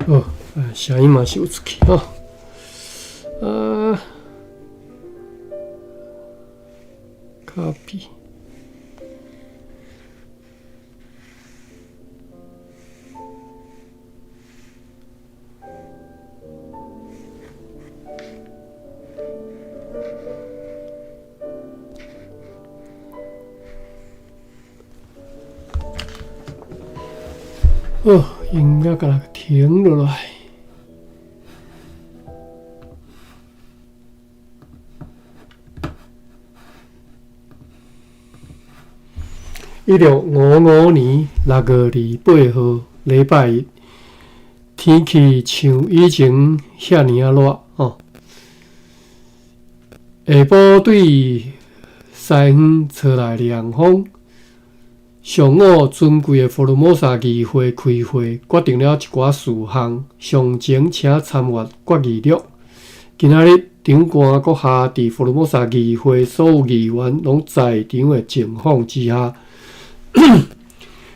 好，聲音嘛是有出去吼。啊，copy。好，音樂共停落來。1655年6月28號，禮拜一，天氣像以前遐爾仔熱吼。下晡對西方吹來涼風。上午，尊貴的福爾摩沙議會開會，決定了一寡事項。上前請參閱決議錄。今仔日，長官閣下佇福爾摩沙議會所有議員攏在場的情況之下，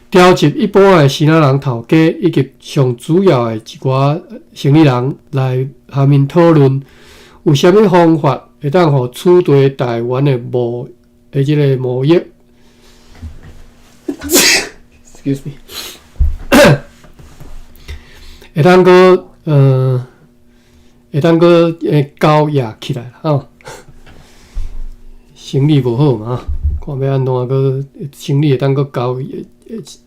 召集一般的生仔人頭家以及上主要的一寡生意人來和𪜶討論，有啥物方法會當予取代台灣的貿的這個貿易。Excuse me，會當閣會當閣交易起來吼，生意無好嘛，看欲按怎閣生意會當閣交易，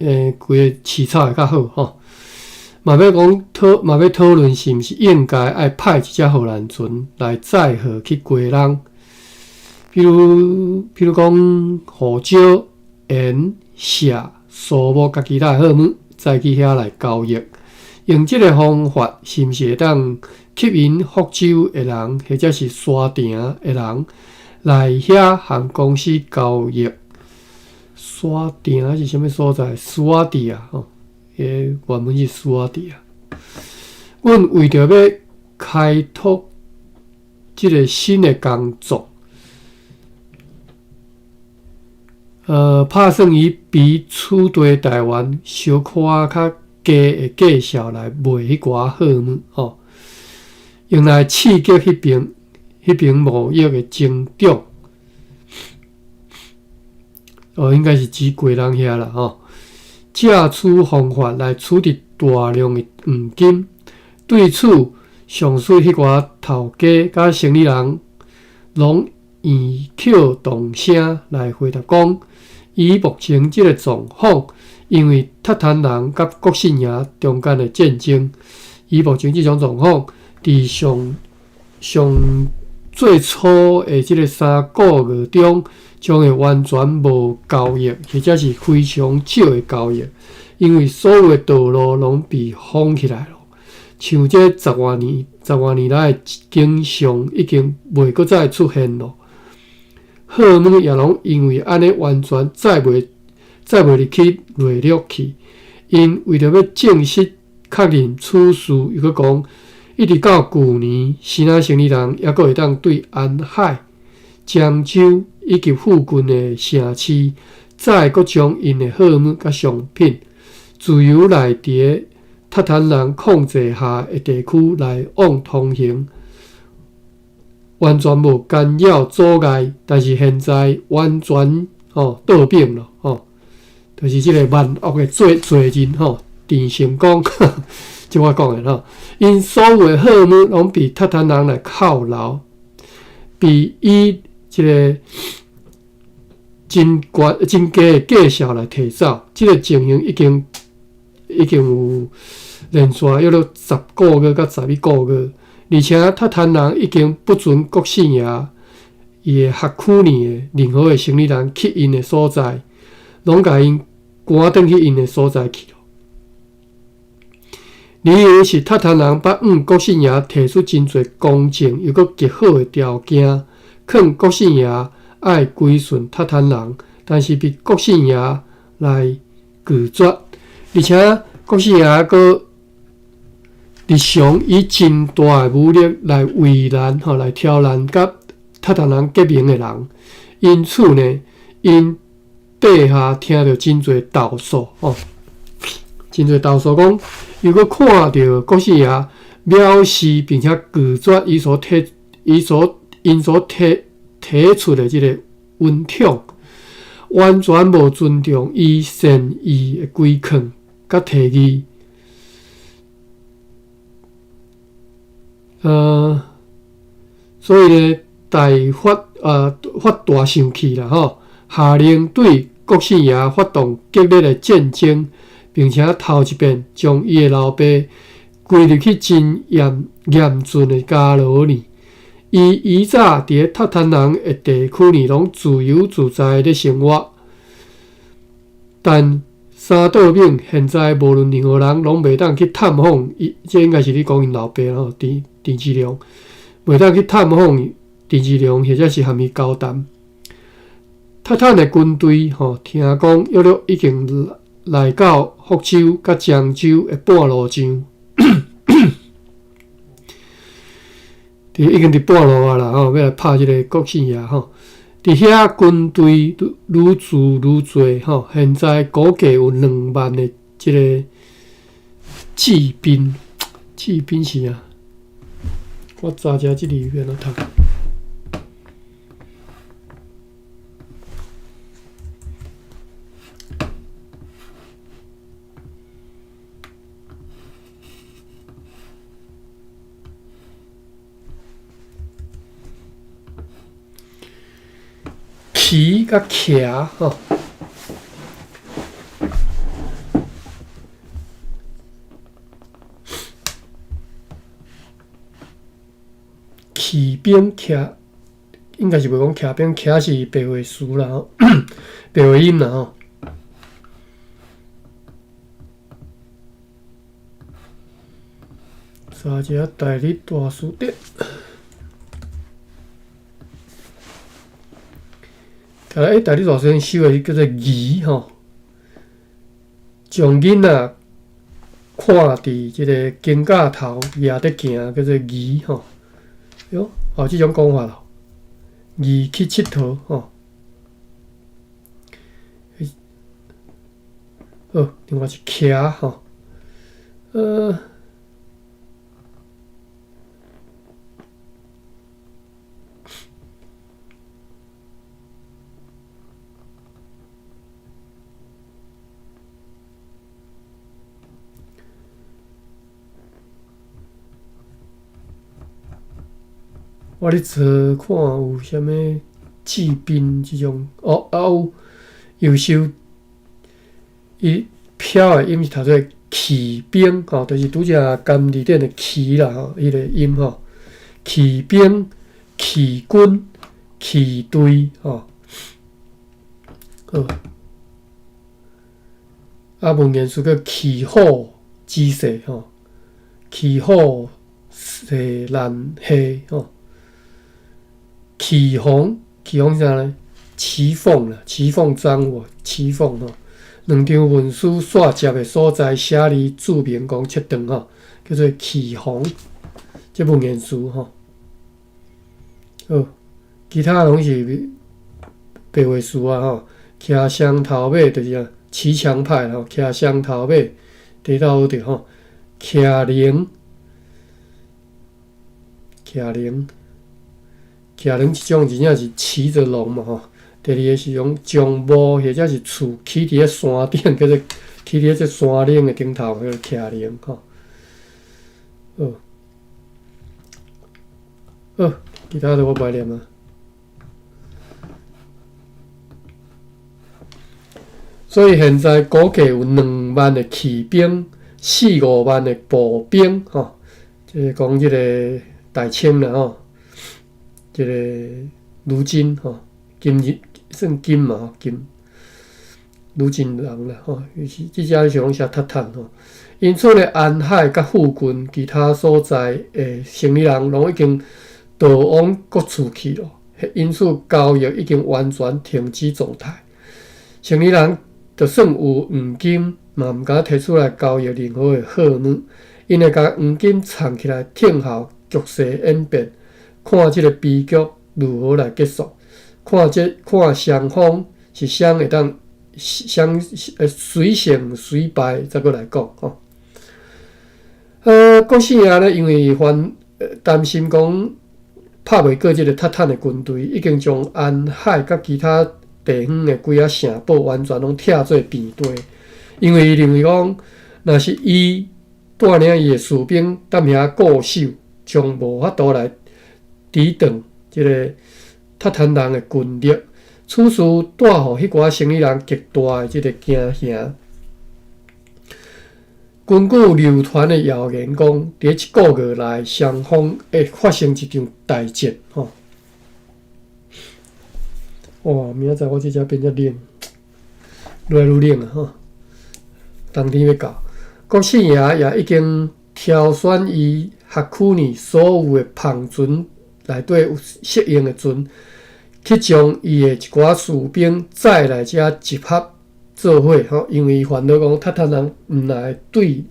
規个市場會較好吼。嘛欲講討，嘛欲討論是毋是應該愛派一隻荷蘭船來載貨去基隆，比如講胡椒、鹽、錫、蘇木佮其他貨物，載去遐來交易。用這个方法，是毋是會當吸引福州的人，或者是沙埕的人來遐和公司交易？沙埕是啥物所在？蘇仔地啊，吼，彼個原文是蘇仔地啊。阮為著欲開拓這个新的工作，拍算以比取代台灣小可較低的價數來賣彼寡貨物，吼，用來刺激彼邊貿易的增長。哦，應該是指基隆遐啦，吼。藉此方法來取得大量的黃金。對此，上述彼寡頭家佮生意人攏異口同聲來回答講，以目前這个狀況，因為韃靼人佮郭姓爺中間的戰爭，以目前這種狀況，佇上上最初的這个3個月中，將會完全無交易，或者是非常少的交易，因為所有的道路攏被封起來了。像這十外年、十外年來的景象，已經袂閣再出現了。貨物也攏因為按呢完全載袂入去內陸去。𪜶為著欲證實確認此事，又閣講，一直到舊年，生仔生意人猶閣會當對安海、漳州以及附近的城市，載各種𪜶的貨物佮商品，自由來佇個韃靼人控制下的地區來往通行。完全無干擾阻礙，但是現在完全吼倒反了吼，就是這个萬惡的罪罪人吼，鄭成功，這我講的吼，𪜶所有的貨物攏被韃靼人來扣留，被以這个真懸真低的價數來提走，這个情形已經有連續約了10個月到11個月。而且韃靼人已經不准郭姓爺伊的學區內的任何的生意人去𪜶的所在，攏共𪜶趕轉去𪜶的所在去。理由是韃靼人捌向郭姓爺提出真濟公正又閣極好的條件，勸郭姓爺愛歸順韃靼人，但是被郭姓爺來拒絕，而且郭姓爺閣日常以真大的武力來為難吼，來挑難佮韃靼人結盟的人，因此呢，𪜶底下聽著真濟投訴吼，真濟投訴講，又閣看著國姓爺藐視並且拒絕伊所提、伊所、𪜶所提提出的這个恩寵，完全無尊重伊善意的規勸佮提議。所以呢，大發發大生氣啦吼，下令對國姓爺發動激烈的戰爭，並且頭一遍將伊的老爸歸入去真嚴嚴峻的監牢裡。伊以早佇咧韃靼人的地區裡，攏自由自在咧生活。但三道敏現在無論任何人攏袂當去探訪伊，這應該是咧講𪜶老爸吼，鄭鄭芝龍袂當去探訪鄭芝龍，或者是含伊交談。韃靼的軍隊吼，聽講約略已經來到福州佮漳州的半路上。佇已經佇半路啊啦吼，欲來拍這个郭姓爺吼。佇遐軍隊愈聚愈濟吼，現在估計有2萬的這个騎兵，騎兵是啥？我查一下這字欲按怎讀。騎佮騎吼，騎兵騎，應該是袂講騎兵，騎是白話詞啦吼，白話音啦吼。查一下台日大辭典。台日大辭典收的叫做儀吼，將囡仔看佇這个肩胛頭蜈佇行，叫做儀吼。喲，有這種講法咯，儀去𨑨迌吼。好，另外是騎吼，我咧查看有啥物騎兵這種，哦，啊有，又收伊飄的音是讀做騎兵吼，就是拄才甘字典的騎啦吼，彼个音吼，騎兵、騎軍、騎隊吼。好，啊，文言詞叫騎虎之勢吼，騎虎勢難下吼。騎縫，騎縫啥呢？騎縫啦，騎縫章有無？騎縫吼，兩張文書煞接的所在寫字注明講切斷吼，叫做騎縫，這文言詞吼。好，其他攏是白話詞啊吼。騎雙頭馬就是啊，騎牆派吼，騎雙頭馬佇倒著吼，騎龍，騎龍。騎龍一種真正是騎著龍嘛吼。第二个是用將墓或者是厝起佇咧山頂，叫做起佇咧這山嶺的頂頭，叫做騎龍吼。好，好，其他的我袂念啊。所以現在估計有2萬的騎兵，4、5萬的步兵吼。這個講這个大清啦吼，這个如今吼，今日算金嘛吼，金如今人啦吼，伊是這只是講寫韃靼吼。因此咧，安海佮附近其他所在的生理人攏已經逃往各處去咯。因此交易已經完全停止狀態。生理人就算有黃金，嘛毋敢提出來交易任何的貨物。𪜶會共黃金藏起來，聽候局勢演變，看這个悲劇如何來結束，看這看雙方是誰會當誰誰勝誰敗，再閣來講吼。國姓爺呢，因為煩擔心講拍袂過這个韃靼的軍隊，已經將安海佮其他地方的幾仔城堡完全攏拆做平地，因為伊認為講，若是伊帶領伊的士兵踮遐固守，將無法度來抵擋這个韃靼人的軍力。此事帶予彼寡生意人極大的這个驚嚇。根據流傳的謠言講，佇一個月內，雙方會發生一場大戰。吼！哇，明仔載我這遮變遮冷，愈來愈冷啊！吼，冬天欲到，國姓爺也已經挑選伊轄區內所有的帆船內底有適用的船，去將伊的一寡士兵載來遮集合做伙。吼，因為伊煩惱講，韃靼人毋但會對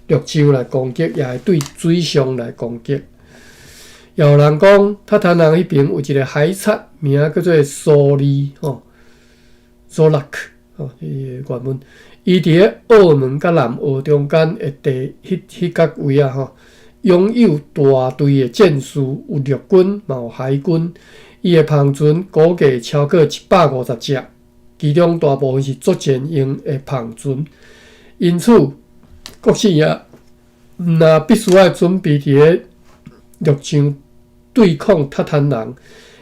綠洲來攻擊，也會對水上來攻擊。也有人講，韃靼人彼爿有一个海賊，名叫做蘇利吼，蘇拉克吼，伊个原文。伊佇咧澳門佮南澳中間的地，彼彼角位啊吼，擁有大隊的戰士，有陸軍，嘛有海軍。伊的帆船估計超過150隻，其中大部分是作戰用的帆船。因此，國姓爺毋但必須愛準備佇咧陸上對抗韃靼人，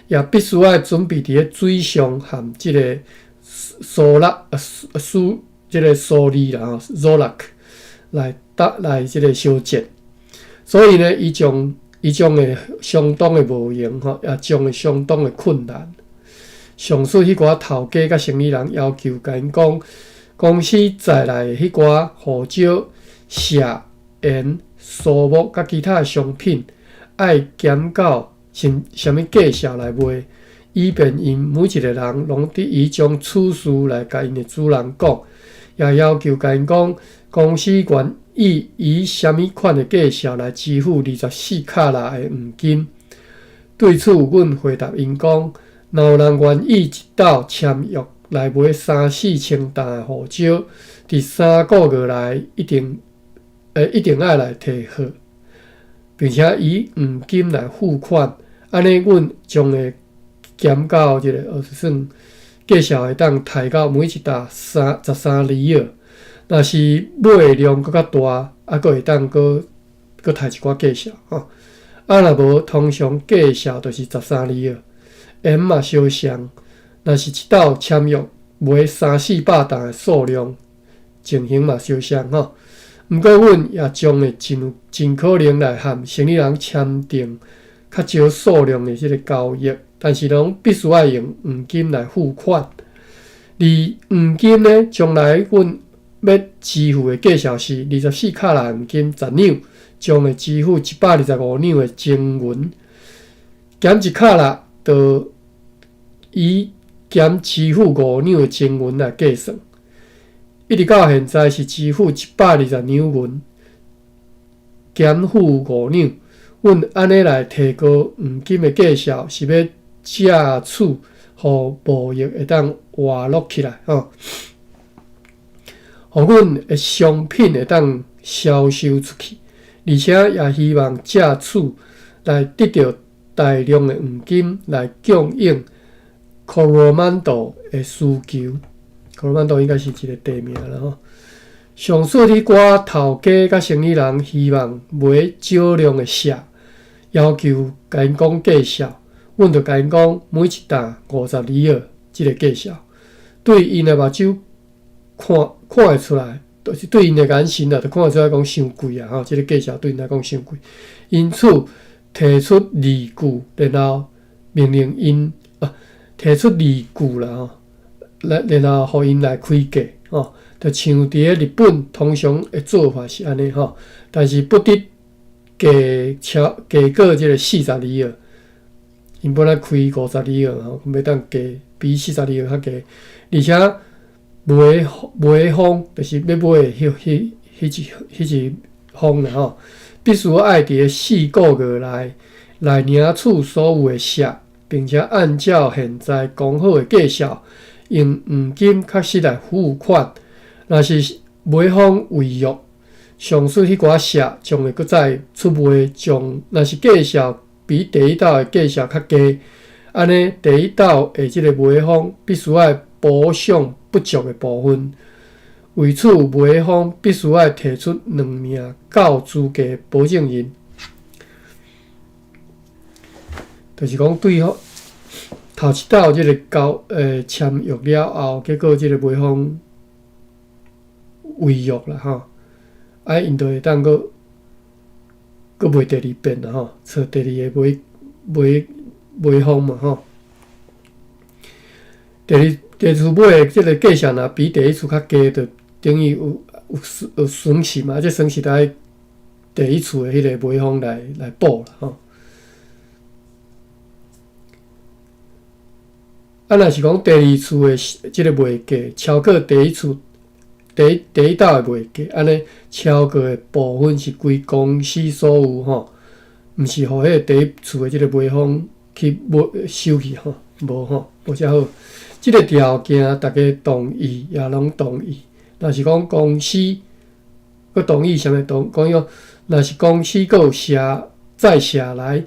也必須愛準備佇咧水上和這个蘇拉蘇這个蘇利啦吼，蘇拉克來打來這个相戰。所以呢，伊將伊將會相當的無閒吼，也將會相當的困難。上述彼寡頭家佮生意人要求，共𪜶講，公司載來的彼寡胡椒、錫、鹽、蘇木佮其他的商品，愛減到啥啥物價數來賣，以便𪜶每一个人攏得以將此事來共𪜶的主人講，也要求共𪜶講，公司願意以啥物款的價數來支付24卡拉的黃金。對此，阮回答𪜶講，若有人願意一鬥簽約來買三四千擔的胡椒，佇3個月內一定一定愛來提貨，並且以黃金來付款，按呢，阮將會減到這个，算價數會當提到每一擔三十三里爾。若是買的量閣較大，啊，閣會當閣閣提一寡價數吼。啊，若無，通常價數就是十三里爾。鹽嘛相像，若是一鬥簽約買三四百擔的數量，情形嘛相像吼。毋過，阮也將會盡有盡可能來和生意人簽訂較少數量的這个交易，但是攏必須愛用黃金來付款。而黃金呢，將來阮欲支付的價數是24卡拉黃金10兩，將會支付125兩的精銀。減1卡拉，就以減支付5兩的精銀來計算。一直到現在是支付120兩銀，減付五兩。阮按呢來提高黃金的價數，是欲藉此予貿易會當活絡起來吼，予阮的商品會當銷售出去，而且也希望藉此來得著大量的黃金來供應 Coromandel 的需求。Coromandel 應該是一个地名啦吼。上述彼寡頭家佮生意人希望買少量的錫，要求共𪜶講價數，阮就共𪜶講每一擔50里爾這个價數。對𪜶的目睭看看會出來，就是對𪜶的眼神啊，就看會出來講傷貴啊！吼，這个價數對𪜶來講傷貴，因此提出字據，然後命令𪜶啊提出字據啦吼，來然後予𪜶來開價吼，就像佇咧日本通常的做法是按呢吼，但是不得加超加過這个40里爾，𪜶本來開50里爾吼，欲當加比40里爾較低，而且買買方就是欲買的彼彼彼一彼一方啦吼，必須愛佇咧4個月內來領取所有的錫，並且按照現在講好的價數，用黃金確實來付款。若是買方違約，上述彼寡石將會閣再出賣，將若是價數比第一鬥的價數較低，按呢第一鬥的這个賣方必須愛補償不足的部分。為此，賣方必須愛提出兩名夠資格保證人，就是講對方頭一鬥這个交簽約了後，結果這个賣方違約啦吼。啊，𪜶就會當閣閣賣第二遍啦吼，揣第二个買買賣方嘛吼。第二第二次買的這个價數若比第一次較低，就等於有有損有損失嘛，這損失著愛第一次的彼个賣方來來補啦吼。啊，若是講第二次的這个賣價超過第一次。第一第一鬥的賣價，按呢超過的部分是歸公司所有吼，毋是予彼个第一次的這个賣方去買收去吼，無吼，無遮好。這个條件逐家同意，也攏同意。若是講公司閣同意啥物同，講伊若是公司閣有寫再寫來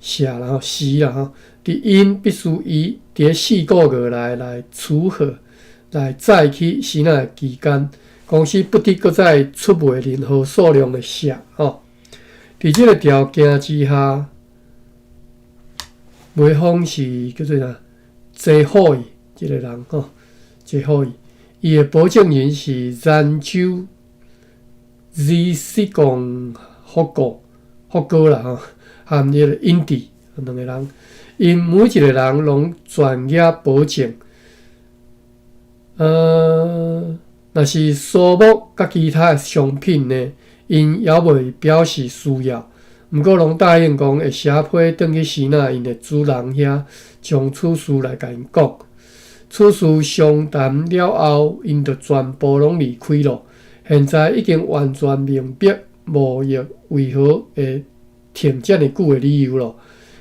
寫啦吼，時啦吼，佇𪜶必須以佇咧四个月內來取貨。來再去支那的期間，公司不得閣再出賣任何數量的錫吼。佇這个條件之下，賣方是叫做啥？謝虎伊這个人吼，謝虎伊，伊的保證人是蘭州瑞士貢福哥，福哥啦吼，含伊个印弟兩个人，𪜶每一个人攏全額保證。若是蘇木佮其他的商品呢，𪜶猶未表示需要，毋過攏答應講會寫批轉去支那𪜶的主人遐，將此事來共𪜶講。此事詳談了後，𪜶就全部攏離開囉。現在已經完全明白貿易為何會停遮爾久的理由囉，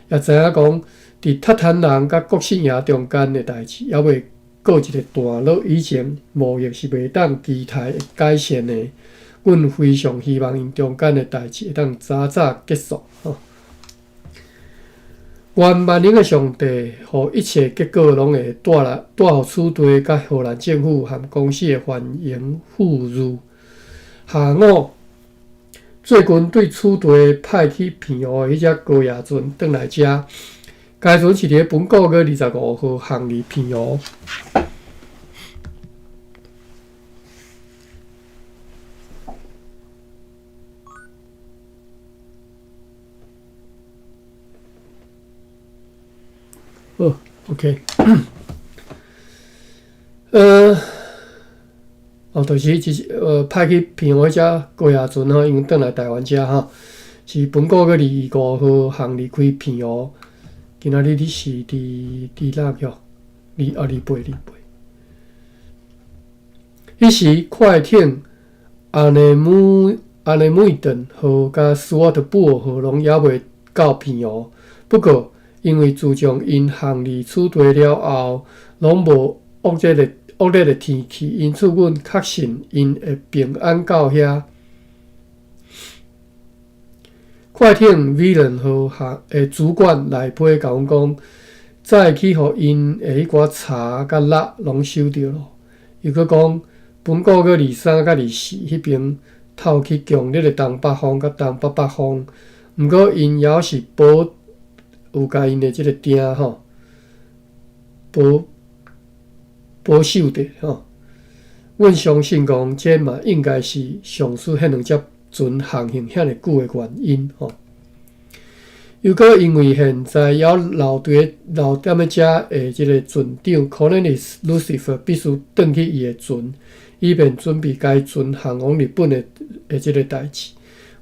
也知影講，佇韃靼人佮國姓爺中間的代誌，猶未過一个段落以前，貿易是袂當期待會改善的。阮非常希望𪜶中間的代誌會當早早結束。吼，願萬能的上帝，予一切結果攏會帶來帶予此地佮荷蘭政府和公司的繁榮富裕。下午，最近對此地派去澎湖的彼隻高野船轉來遮。該船是佇咧本個月25號航離澎湖。好，OK。哦，就是就是派去澎湖彼隻高野船吼，已經轉來台灣遮吼，是本個月25號航離開澎湖。今仔日你是佇佇哪去？二二八二八。彼時快艇阿內姆阿內米頓號佮斯沃特布爾號攏猶未到澎湖，不過因為自從𪜶航離此地了後，攏無惡劣的惡劣的天氣，因此阮確信𪜶會平安到遐。快艇威廉號下的主管來批共阮講，早起予𪜶的彼寡柴佮蠟攏收著囉。又閣講，本個月23佮24彼爿透起強烈的東北風佮東北北風，毋過𪜶猶是保有共𪜶的這个訂吼保保守著吼。阮相信講，這嘛應該是上述彼兩隻船航行遐爾久的原因吼。又閣因為現在猶留佇留踮咧遮的這个船長，可能是 Lucifer 必須轉去伊的船，以便準備該船航往日本的的這个代誌。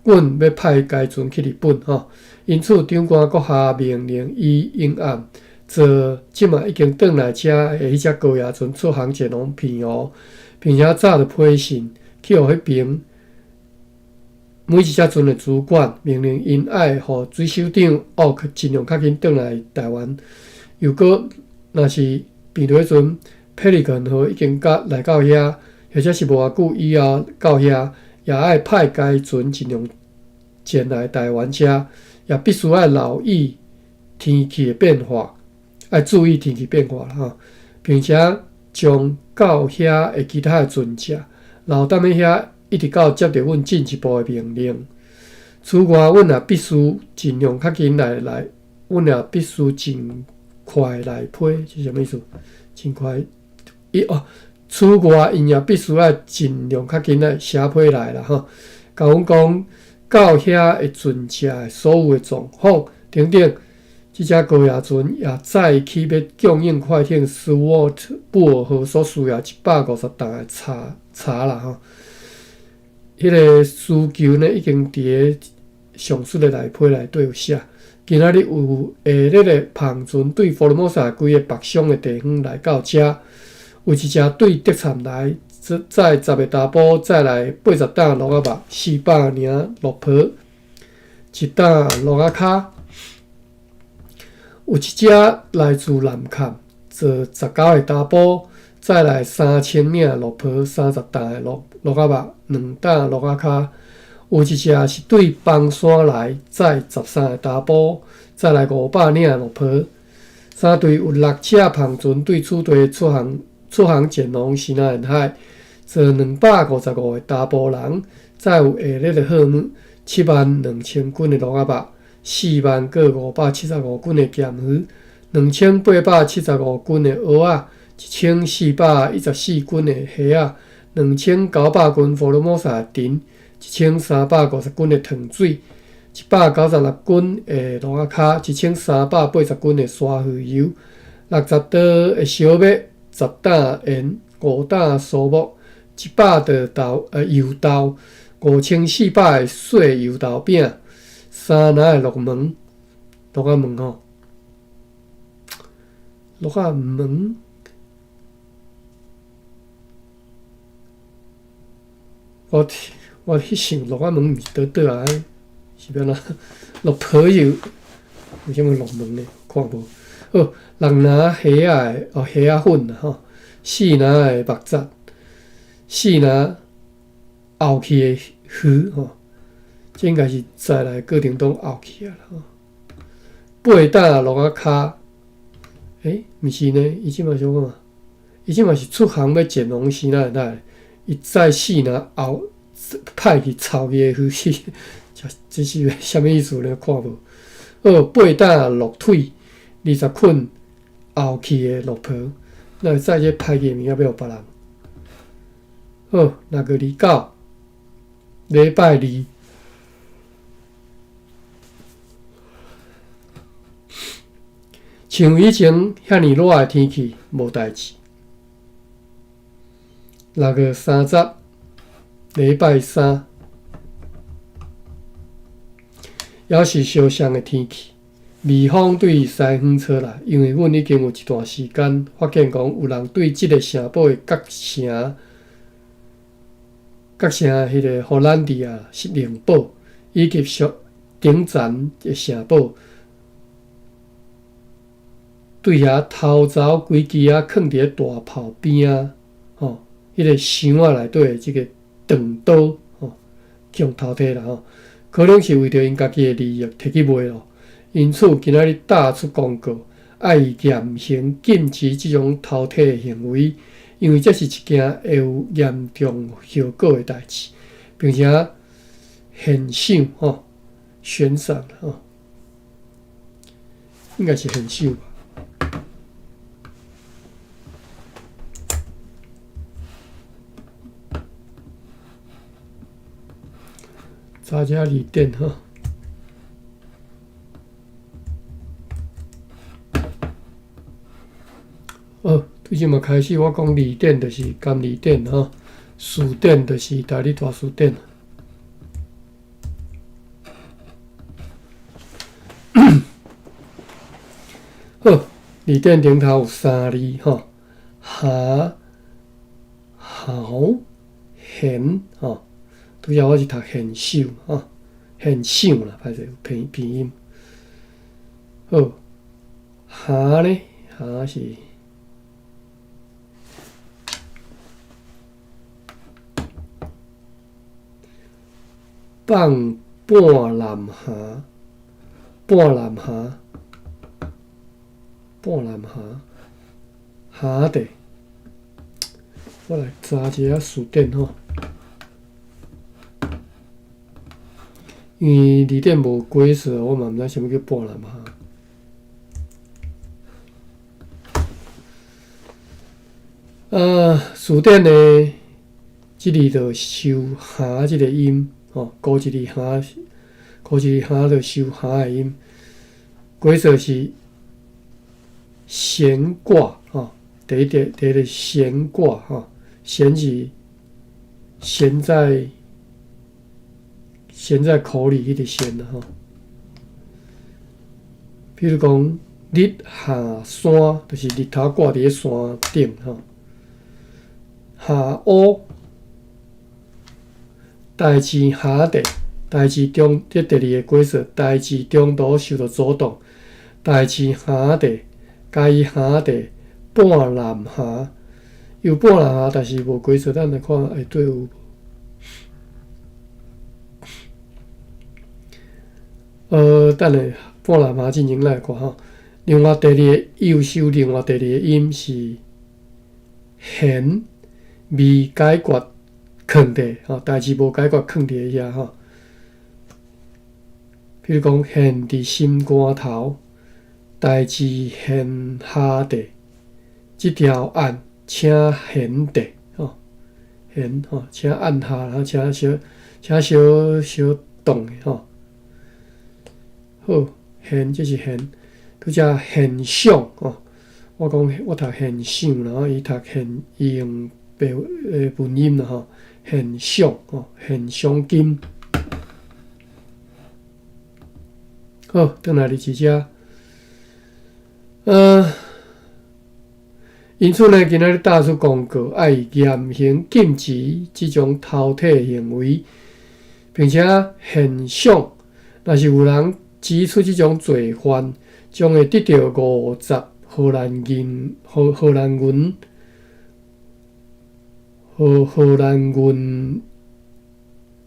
阮欲派該船去日本吼，因此長官閣下命令伊永暗坐這馬已經轉來遮的彼隻高野船出航前往澎湖，並且早就批信去予彼爿每一隻船的主管，命令𪜶愛予水手長奧克盡量較緊轉來台灣。又閣若是碰著彼陣，佩利根號已經甲來到遐，或者是無偌久以後到遐，也愛派該船盡量前來臺灣遮，也必須愛留意天氣的變化，愛注意天氣變化啦吼，並且將到遐的其他的船隻留踮咧遐，一直到接著阮進一步的命令。此外，阮也必須盡量較緊來來，阮也必須盡快來批，這是啥物意思？盡快，伊哦，此外，𪜶也必須愛盡量較緊來寫批來啦吼，共阮講到遐的船隻的所有的狀況等等。這隻高壓船也載起欲供應快艇斯沃特布爾號所需要150擔的柴柴啦吼。彼個需求呢，已經佇咧上述的內批內底有寫。今仔日有下熱的帆船對福爾摩沙規个北上的地方來到遮，有一隻對德杉來載10個查埔，載來80擔鹿仔肉，400領鹿皮，一擔鹿仔跤。有一隻來自南崁，坐19個查埔，載來3000領鹿皮，30擔的鹿鹿仔肉，2擔鹿仔跤。有一隻是對枋山來，載13個查埔，載來500領鹿皮。三隊有六隻帆船對此地出航，出航前往西南沿海，坐255個查埔人，載有下熱的貨物，72000斤的鹿仔肉，4万閣575斤的鹹魚，2875斤的蚵仔，1414斤的蝦仔，2900斤福爾摩沙的藤，1350斤的糖水，196斤的鹿仔跤，1380斤的沙魚油，60袋的燒麥，10擔鹽，5擔酥木，100袋豆油豆，5400個細油豆餅。三籃的鹿毛，鹿仔毛吼，鹿仔毛，我我去想鹿仔毛毋是倒倒啊，是欲按怎？鹿皮油，為啥物鹿毛呢？看無好，六籃蝦仔的哦，蝦仔粉啦吼，四籃的木雜，四籃漚去的魚吼。這應該是載來過程中漚去啊啦吼。八擔鹿仔跤，欸，毋是呢？伊這馬是創嘛？伊這馬是出航欲前往西南沿海，伊載四籃漚歹去臭去的魚去，這這是啥物意思呢？看無。好，八擔鹿腿，20捆漚去的鹿皮，那會載這歹去的物件欲予別人？好，6月29，禮拜二。像以前遐爾熱的天氣，無代誌。6月30，禮拜三，猶是相像的天氣。微風對西方吹來，因為阮已經有一段時間發現講，有人對這个城堡的角城、角城彼个荷蘭迪亞是靈堡，以及上頂層的城堡。對遐偷走幾支仔囥佇咧大炮邊仔，吼，彼个箱仔內底的這个長刀，吼，共偷提啦，吼，可能是為著𪜶家己的利益提去賣咯。因此，今仔日打出公告，愛嚴刑禁止這種偷提的行為，因為這是一件會有嚴重後果的代誌，並且懸賞，吼，懸賞，吼，應該是懸賞吧。查遮字典吼。好，對這馬開始，我講字典就是簡字典吼，詞典就是台語大辭典。好，字典頂頭有三字吼，縖、豪、賢吼。拄才我是讀賢首吼，賢首啦，歹勢拼拼音。好，縖呢？縖是放半南下，半南下，半南下，下底。我來查一下詞典吼，因為字典無解釋，我嘛毋知啥物叫半南下。啊，詞典呢，這裡就收下這個音，吼，古一字下，古一字下就收下的音，解釋是懸掛，吼。第一個，第一個懸掛，吼，懸是懸在懸在口裡彼個懸啦，吼。比如講，日下山，就是日頭掛佇咧山頂，吼。下烏，代誌下地，代誌中，這第二个解釋，代誌中途受到阻擋，代誌下地，共伊下地。半南下，有半南下，但是無解釋，咱來看下底有無。等下半南下進前來看吼。另外第二个又收另外第二個音是懸未解決囥佇吼，代誌無解決囥佇遐吼。比如講，懸佇心肝頭，代誌懸下底。這條案請懸地吼，懸吼，請按下，然後請小，請小小動吼。好，懸這是懸，閣只現象吼。我講我讀現象，然後伊讀現，伊用白文音啦吼。現象吼，現賞金。好，轉來佇這。因此呢，今仔日貼出公告，愛嚴刑禁止這種偷提行為，並且懸賞，若是有人指出這種罪犯，將會得到50荷蘭銀、荷荷蘭銀、荷荷蘭銀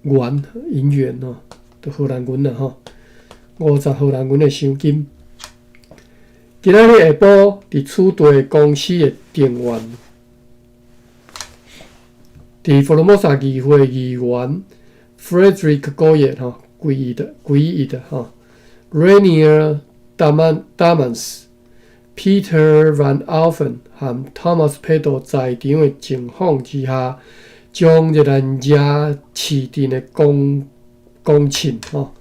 元銀元哦，都荷蘭銀啦吼，50荷蘭銀的賞金。今仔日下晡，佇此地公司的成員，佇福爾摩沙議會議員 Frederick Goyet 吼，歸伊的，歸伊的吼，Rainier Damans、Peter Van Alphen 和 Thomas Pedo 在場的情況之下，將熱蘭遮市鎮的公公秤吼。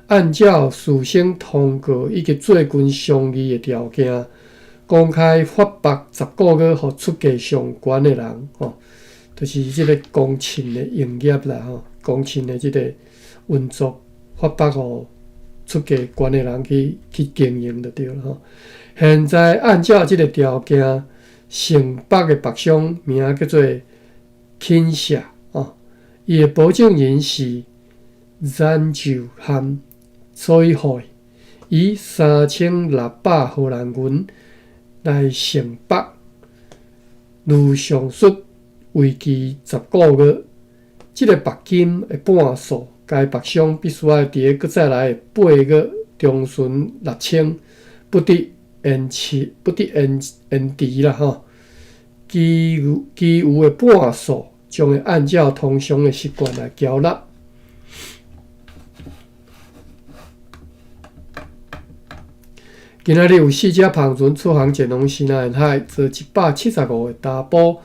按照事先通告以及最近商議的條件，公開發放10個月予出價上懸的人，吼，就是這个公秤的營業啦，吼，公秤的這个運作發放予出價懸的人去去經營就對了，吼。現在按照這个條件，城北的北商名叫做肯舍，哦，伊的保證人是詹就漢。所以，予伊以3600荷蘭銀來承包，如上述為期10個月。這个帛金的半數，該帛商必須愛佇咧閣再來的8月中旬六清，不得延遲，不得延延遲啦吼。其餘其餘的半數將會按照通常的習慣來繳納。今仔日有四隻帆船出航前往西南海，坐175个查埔，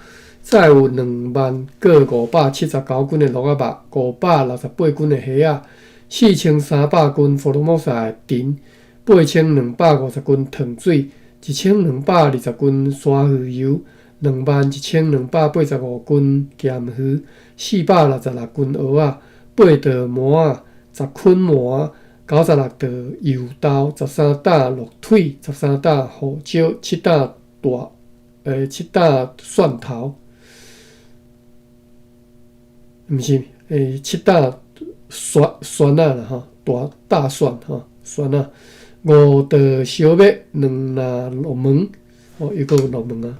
載有2萬閣579斤的鹿仔肉，568斤的蝦仔，4300斤福爾摩沙的陳，8250斤糖水，1220斤山芋油，21,285斤鹹魚，466斤蚵仔，8袋麻仔，10捆麻。96袋油豆，13擔鹿腿，13擔胡椒，7擔大，7擔蒜頭，毋是，7擔蒜蒜仔啦吼，大大蒜吼，蒜仔，5袋燒麥，2籃鹿毛，哦，又閣有鹿毛啊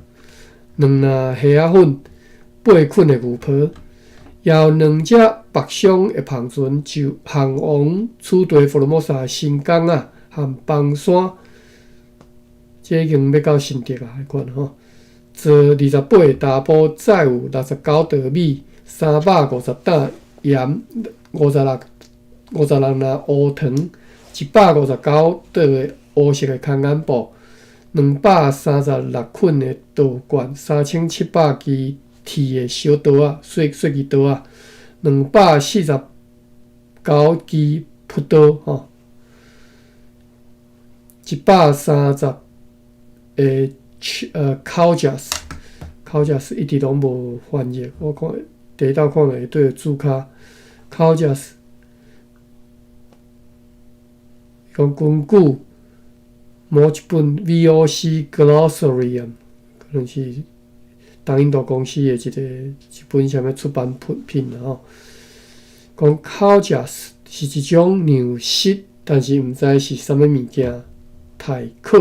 ，2籃蝦仔粉，8捆的牛皮。也有兩隻北商的帆船，就航往此地福爾摩沙新港仔和枋山，這已經欲到新竹啊，彼款吼。坐28個查埔，載有69袋米、350擔鹽、56籃烏糖、159袋的烏色的空眼布、236捆的稻罐、3700支鐵的小刀仔、細細支刀仔、249支朴刀吼，130个口食，口食一直攏無翻譯，我看第一道看著伊對註跤口食，講根據某一本 VOC Glossary 可能是東印度公司的一個一本啥物出版品啦吼。講口食是一種糧食，但是毋知是啥物物件，待考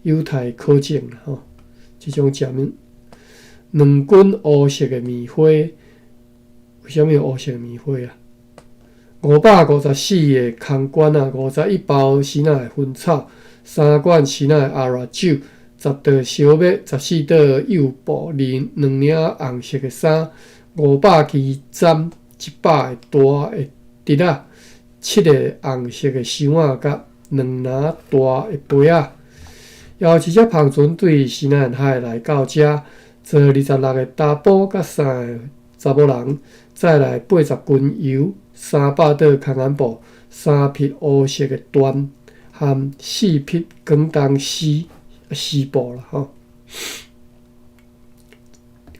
有待考證啦吼。這種食物，2斤烏色的棉花，為啥物烏色棉花啊？554個空罐仔，51包時仔的薰草，3罐時仔的阿拉酒，10袋燒麥，14袋幼布，兩領紅色的衫，500支針，100個大的笛仔，7個紅色的箱仔，佮2籃大的杯仔。也有一隻帆船對西南海來到遮，坐26個查埔佮3個查某人，載來80斤油、300袋空眼布、3匹烏色的緞，含4匹廣東絲絲布啦吼。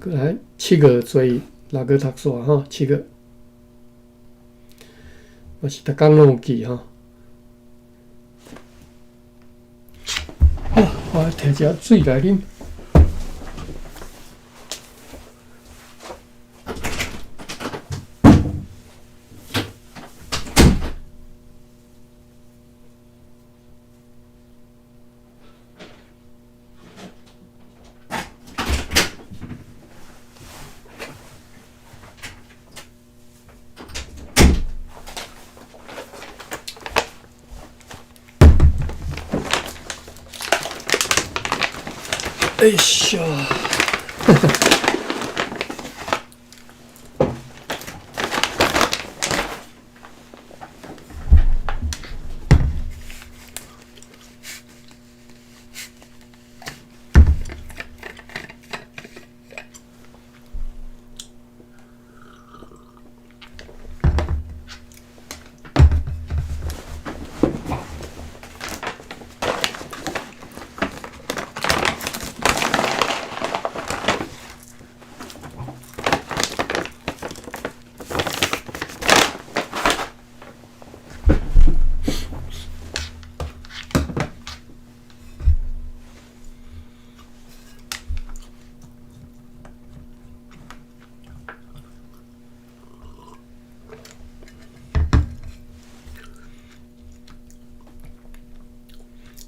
過來7月初一，6月讀煞吼，7月，嘛是逐工攏有記吼。好，我提一水來啉。哎呀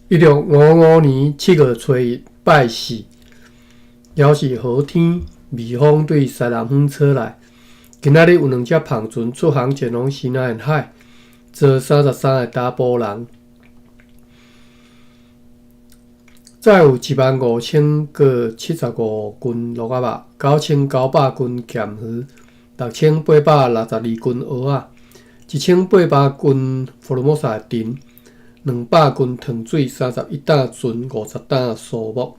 ！1655年7月初一，拜四，犹是好天，微風對西南方吹來。今仔日有兩隻帆船出航前往西南海，坐33個查埔人，載有15,075斤鹿仔肉、9,900斤鹹魚、6,862斤蚵仔、1,800斤福爾摩沙的陳、200斤糖水、31擔船、50擔蘇木。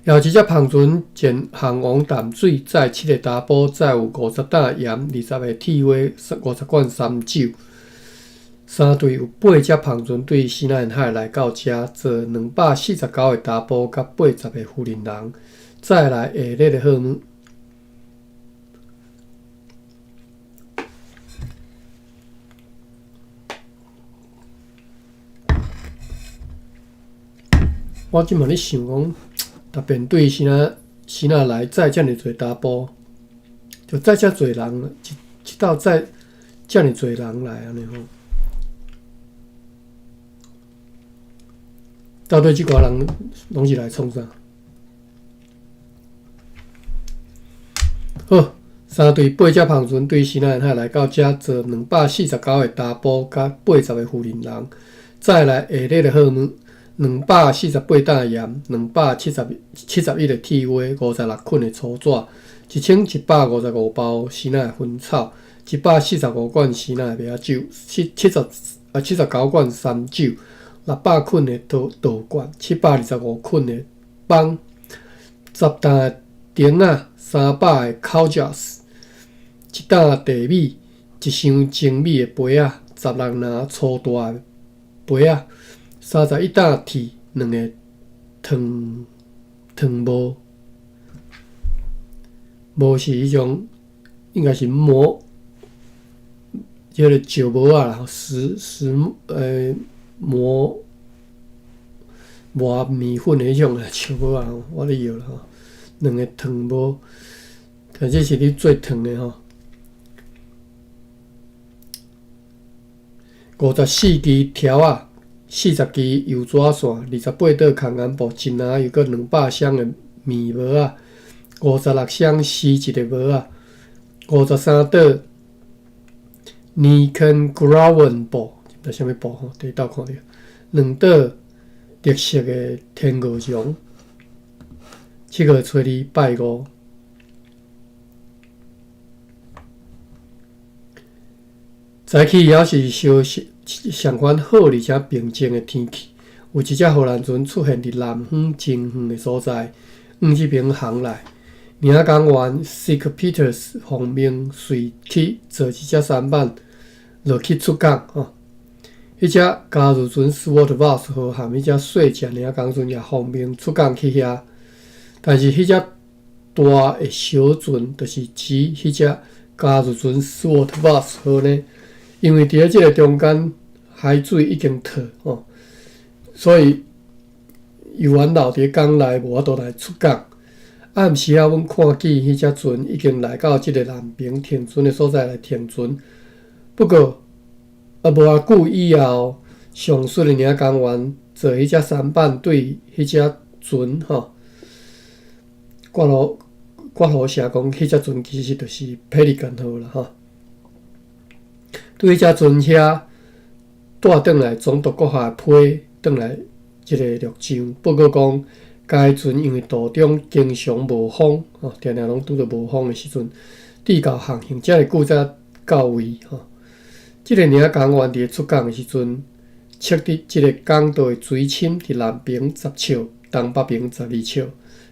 也有一隻帆船前航往淡水，載7個查埔，載有50擔鹽、20個鐵鍋、50罐三酒。三隊有8隻帆船對西南海來到遮，坐249個查埔佮80個婦人人，載來下熱的貨物。我這馬咧想講，特別對時哪來載遮爾濟查埔，就載遮濟人，一一道載遮爾濟人來按呢吼。到底這寡人攏是來創啥？好，三隊八隻帆船對西奈海來到遮，載249个查埔佮80个婦人人，載來下熱的貨物，248擔鹽，271个鐵鍋，56捆的粗紙，1155包西奈薰草，145罐西奈麥仔酒，79罐山酒，600捆的稻稻罐，725捆的枋，10擔的釘仔，300个口罩，一擔地米，一箱精米的杯仔，16籃粗大的杯仔，31擔鐵，兩个糖糖模，模是彼種，應該是磨，這个石磨仔啦，石石磨磨麵粉的彼種啦，石磨仔，我咧搖啦吼，兩个糖模，但這是咧做糖的吼。54支條仔，40支油紙線，28桌空眼布，一籃又閣200箱的麵帽仔，56箱絲質的帽仔，53桌尼肯格文布，毋知啥物布吼，佇倒看著，兩桌綠色的天鵝絨。七月初二拜五。早起猶是相相款好而且平靜的天氣，有一隻荷蘭船出現佇南方真遠的所在，往這爿航來。領航員 Sick Peters 奉命隨去坐這隻舢板落去出港。吼，彼隻加入船 Swart Vos 號和彼隻細隻領航船也奉命出港去遐，但是彼隻大的小船，就是指彼隻加入船 Swart Vos 號呢，因為佇咧這个中間海水已經退吼，所以猶原留佇港內無法度來出港。暗時仔，阮看見彼隻船已經來到這个南爿停船的所在來停船。不過啊，無偌久以後，上述的領航員坐彼隻舢板對彼隻船吼，掛號掛號寫講，彼隻船其實就是佩利干號啦吼。對彼隻船遐帶轉來總督閣下批轉來這个陸上，報告講，該船因為途中經常無風，吼，定定攏拄著無風的時陣，至到航行遮爾久才到位，吼。這个領航員佇出港的時陣，測得這个港道的水深佇南爿10尺，東北爿12尺。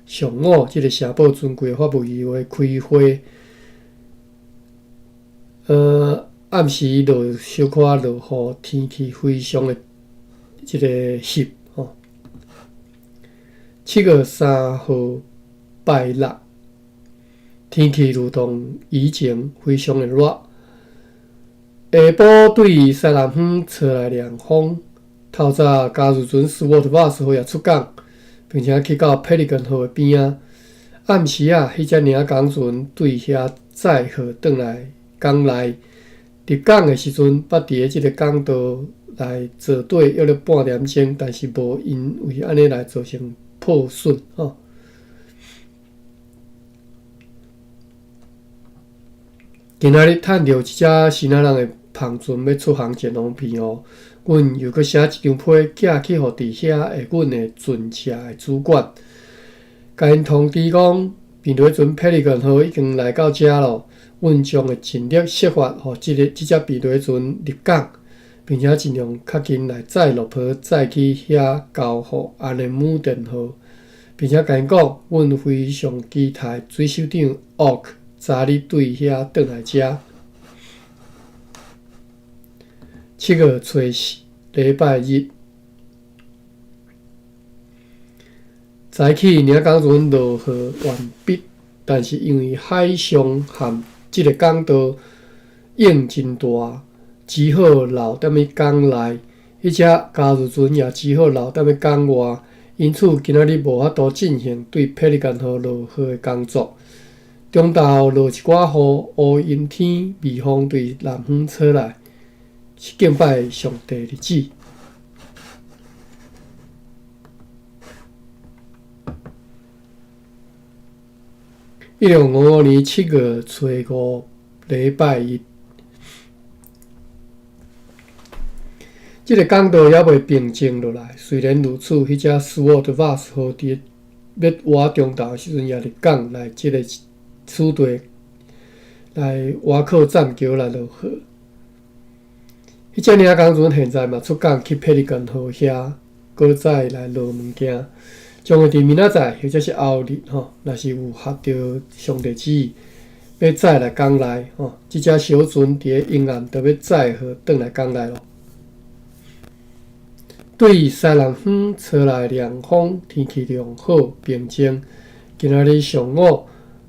上午，這个城堡尊貴的法務議會開會，暗時落小可落雨，天氣非常的這个翕，吼。7月3號拜六，天氣如同以前非常的熱。下晡對西南方吹來涼風，透早加入船 Swart Vos 號也出港，並且去到佩利根號的邊仔。暗時仔，彼隻領航船對遐載貨轉來港內，入港的時陣，捌佇咧這个港道內坐底約了半點鐘，但是無因為按呢來造成破損吼。今仔日趁著一隻支那人的帆船欲出航前往澎湖，阮又閣寫一張批寄去予佇遐的阮的船社的主管，共𪜶通知講，平雷船佩利根號已經來到遮囉，阮將會盡力設法予這个這隻平雷船入港，並且盡量較緊來載落坡，載去遐交予安尼姆電號，並且共𪜶講，阮非常期待水手長奧克早日對遐轉來遮。七月初四，禮拜日，早起領航船落雨完畢，但是因為海上和這个港道湧真大，只好留踮咧港內。彼隻加入船也只好留踮咧港外，因此今仔日無法度進行對佩利干號落貨的工作。中晝落一寡雨，烏陰天，微風對南方吹來，是敬拜上帝日子。1655年7月初五，禮拜一。這个港道猶未平靜落來。雖然如此，彼隻斯沃特瓦斯號佇欲倚中晝的時陣，也入港來這个此地來倚靠棧橋來落貨。彼隻領港船現在嘛出港去ペリカン號遐，閣再來落物件，將會佇明仔載或者是後日吼，若是有合著上帝旨意，欲載來港內吼，這隻小船佇咧沿岸就欲載貨轉來港內囉。對西南方吹來涼風，天氣良好平靜。今仔日上午，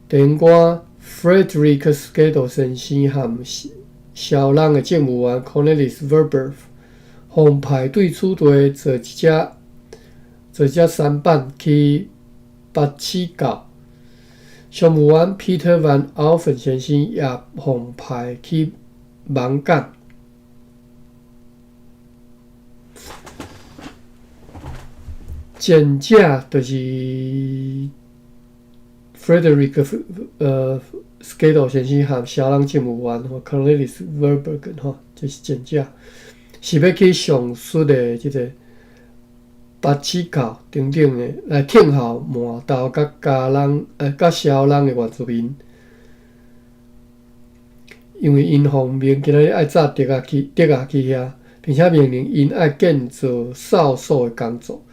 電官 Frederick Schedel 先生和蕭朗的政務員 Cornelis Verburg 奉派對此地坐一隻舢板去巴士港。商務員 Peter Van Alphen 先生也奉派去網港。前者就是 Frederick 呃 Schedel 先生和蕭朗政務員吼 Cornelis Verburg 吼，這是前者，是欲去上述的這个巴士口等等的來聽候麻豆佮加朗佮蕭朗的原住民，因為𪜶奉命今仔日愛載竹仔去竹仔去遐，並且命令𪜶愛建造掃帚的工作。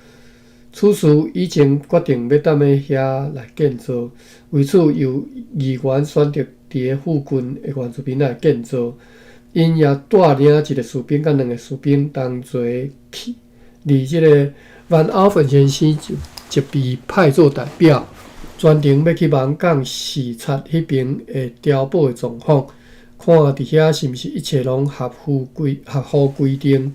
此事已經決定欲踮咧遐來建造，為此由議員選擇佇咧附近的原住民來建造。𪜶也帶領一个士兵佮兩个士兵同齊去，而這个萬奧芬先生就被派做代表，專程欲去網港視察彼爿的碉堡的狀況，看佇遐是毋是一切攏合乎規定。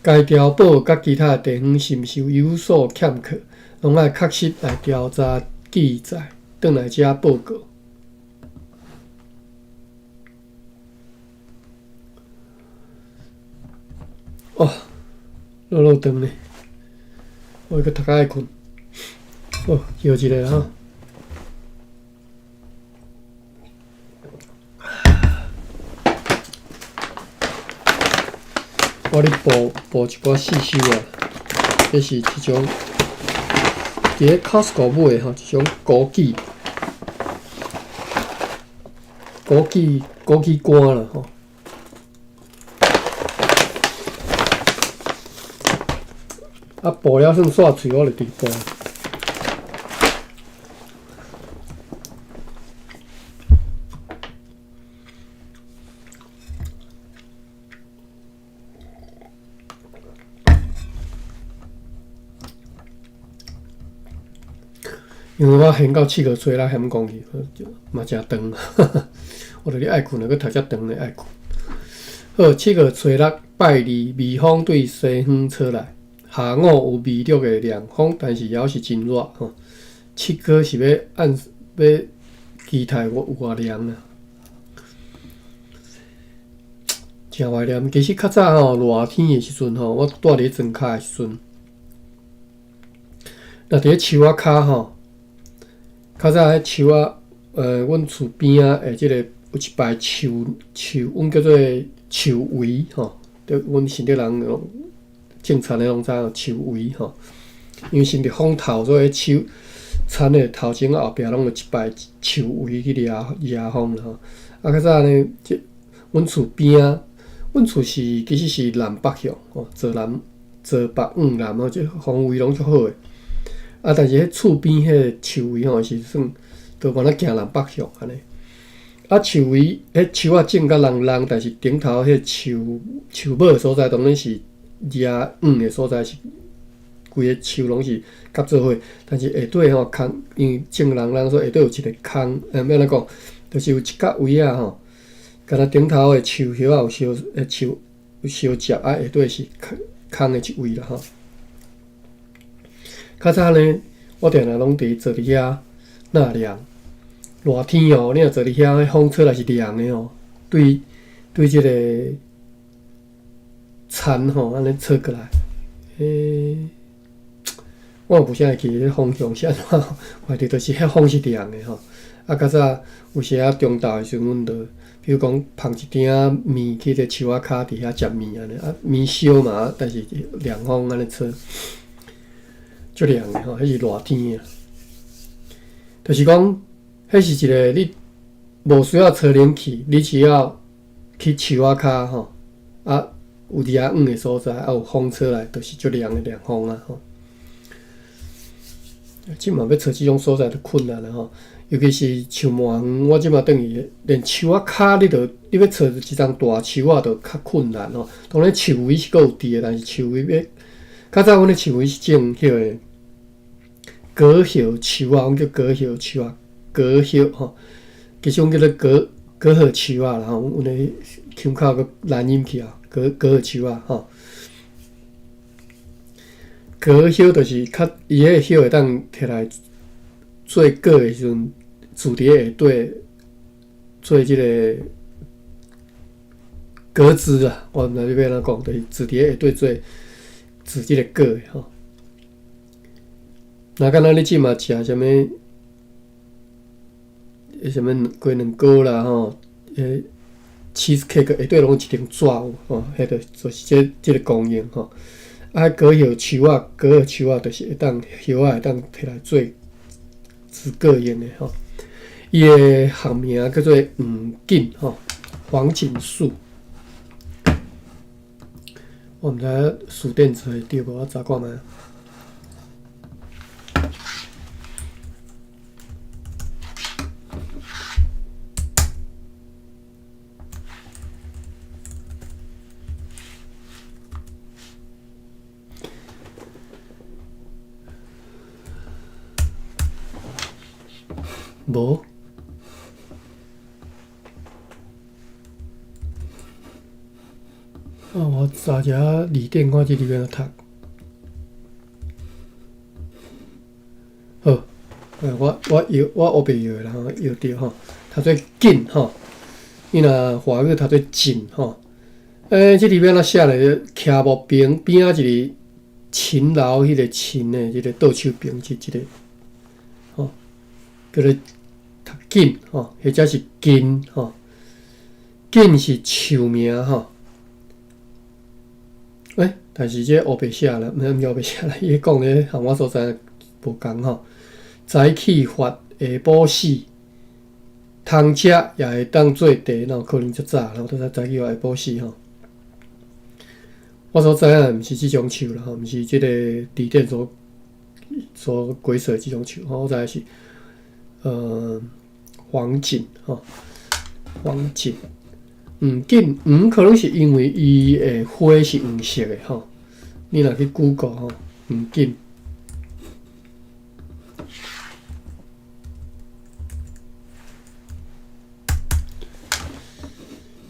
該碉堡佮其他的地方是毋是有所欠缺，攏愛確實來調查記載，轉來遮報告。哦，落落長呢，我閣讀較愛睏。好，歇一下吼。我咧補補一寡細修啊，這是一種佇咧 Costco 買的吼，一種枸杞、枸杞、枸杞乾啦吼。啊，補了算煞喙，我就直補。因為我還到7月初六嫌講去，嘛誠長，我著咧愛睏，閣讀遮長咧愛睏。好，7月初六拜二，微風對西方吹來，下午有微弱的涼風，但是猶是真熱吼。七哥是欲按欲期待我有偌涼啊？誠懷念，其實較早吼熱天的時陣吼，我蹛佇咧莊跤的時陣，若佇咧樹仔跤吼。較早彼樹仔，阮厝邊仔的這个有一排樹樹，阮叫做樹圍吼。對，阮新竹人攏種田的攏知影樹圍吼。因為新竹風透，所以彼樹田的頭前後壁攏有一排樹圍去掠掠風啦吼。啊，較早呢，這阮厝邊仔，阮厝是其實是南北向吼，坐南坐北向南吼，這方位攏足好的。啊！但是彼厝邊彼个樹圍吼是算，都無咧行南北向按呢。啊，樹圍彼樹仔種甲濃濃，但是頂頭彼樹樹尾所在，當然是掠黃的所在，是規个樹攏是合做伙。但是下底吼空，因為種濃濃，所以下底有一个空，欲按怎講，就是有一角位仔吼，敢若頂頭的樹葉仔有相樹有相接，啊，下底是空空的一位啦吼。較早呢，我定定攏佇坐佇遐納涼。熱天哦，你若坐佇遐，彼風吹來是涼的哦。對對，這個田吼，按呢吹過來，欸，我嘛無啥會記彼風向是按怎，反正就是彼風是涼的吼。啊，較早有時仔中晝的時陣，阮就比如講捧一鼎仔麵去咧樹仔跤佇遐食麵按呢，啊麵燒嘛，但是涼風按呢吹，足涼的吼，彼是熱天啊。就是講，彼是一個你無需要吹冷氣，你只要去樹仔跤吼，啊有佇遐遠的所在，啊有風吹來，就是足涼的涼風啊吼。這馬欲揣這種所在就困難啦吼，尤其是像麻園，我這馬轉去，連樹仔跤你都你欲揣一叢大樹仔都較困難吼。當然樹圍是閣有佇的，但是樹圍欲較早阮的樹圍是種彼個果葉樹仔，阮叫果葉樹仔，果葉吼，其實阮叫做果果葉樹仔啦吼，阮的腔口閣難音去啊，果果葉樹仔吼。果葉就是較伊彼個葉會當摕來做果的時陣，贮佇下底做這个果汁啊。我毋知你欲按怎講，就是贮佇下底做贮這个果的吼。若敢若你這馬食啥物，啥物雞卵糕啦吼，彼 cheese cake 下底攏有一層紙有吼，彼个就是這這个功用吼。啊，果葉樹仔，果葉樹仔就是會當葉仔會當摕來做煮果用的吼。伊的學名叫做黃槿吼，黃槿樹。我毋知影辭典查會著無，我查看覓。無。啊，我查一下字典，看這字欲按怎讀。好，我我搖我烏白搖的啦吼，搖著吼，讀做槿吼。你若華語讀做槿吼。欸，這字欲按怎寫咧？徛木邊邊仔一個勤勞，彼個勤的，這個倒手邊這一個，吼，叫做讀槿吼，或者是槿吼。槿是樹名吼。欸，但是這烏白寫啦，毋是烏白寫啦，伊講咧和我所在無仝吼。早起發，下晡死，通食也會當做茶，哪有可能遮早？然後都早起發下晡死吼。我所知影毋是這種樹啦吼，毋是這个字典所所解釋的這種樹吼，我知影是黃槿吼，黃槿。黃槿黃可能是因為伊的花是黃色的吼，你若去 Google 吼，黃槿，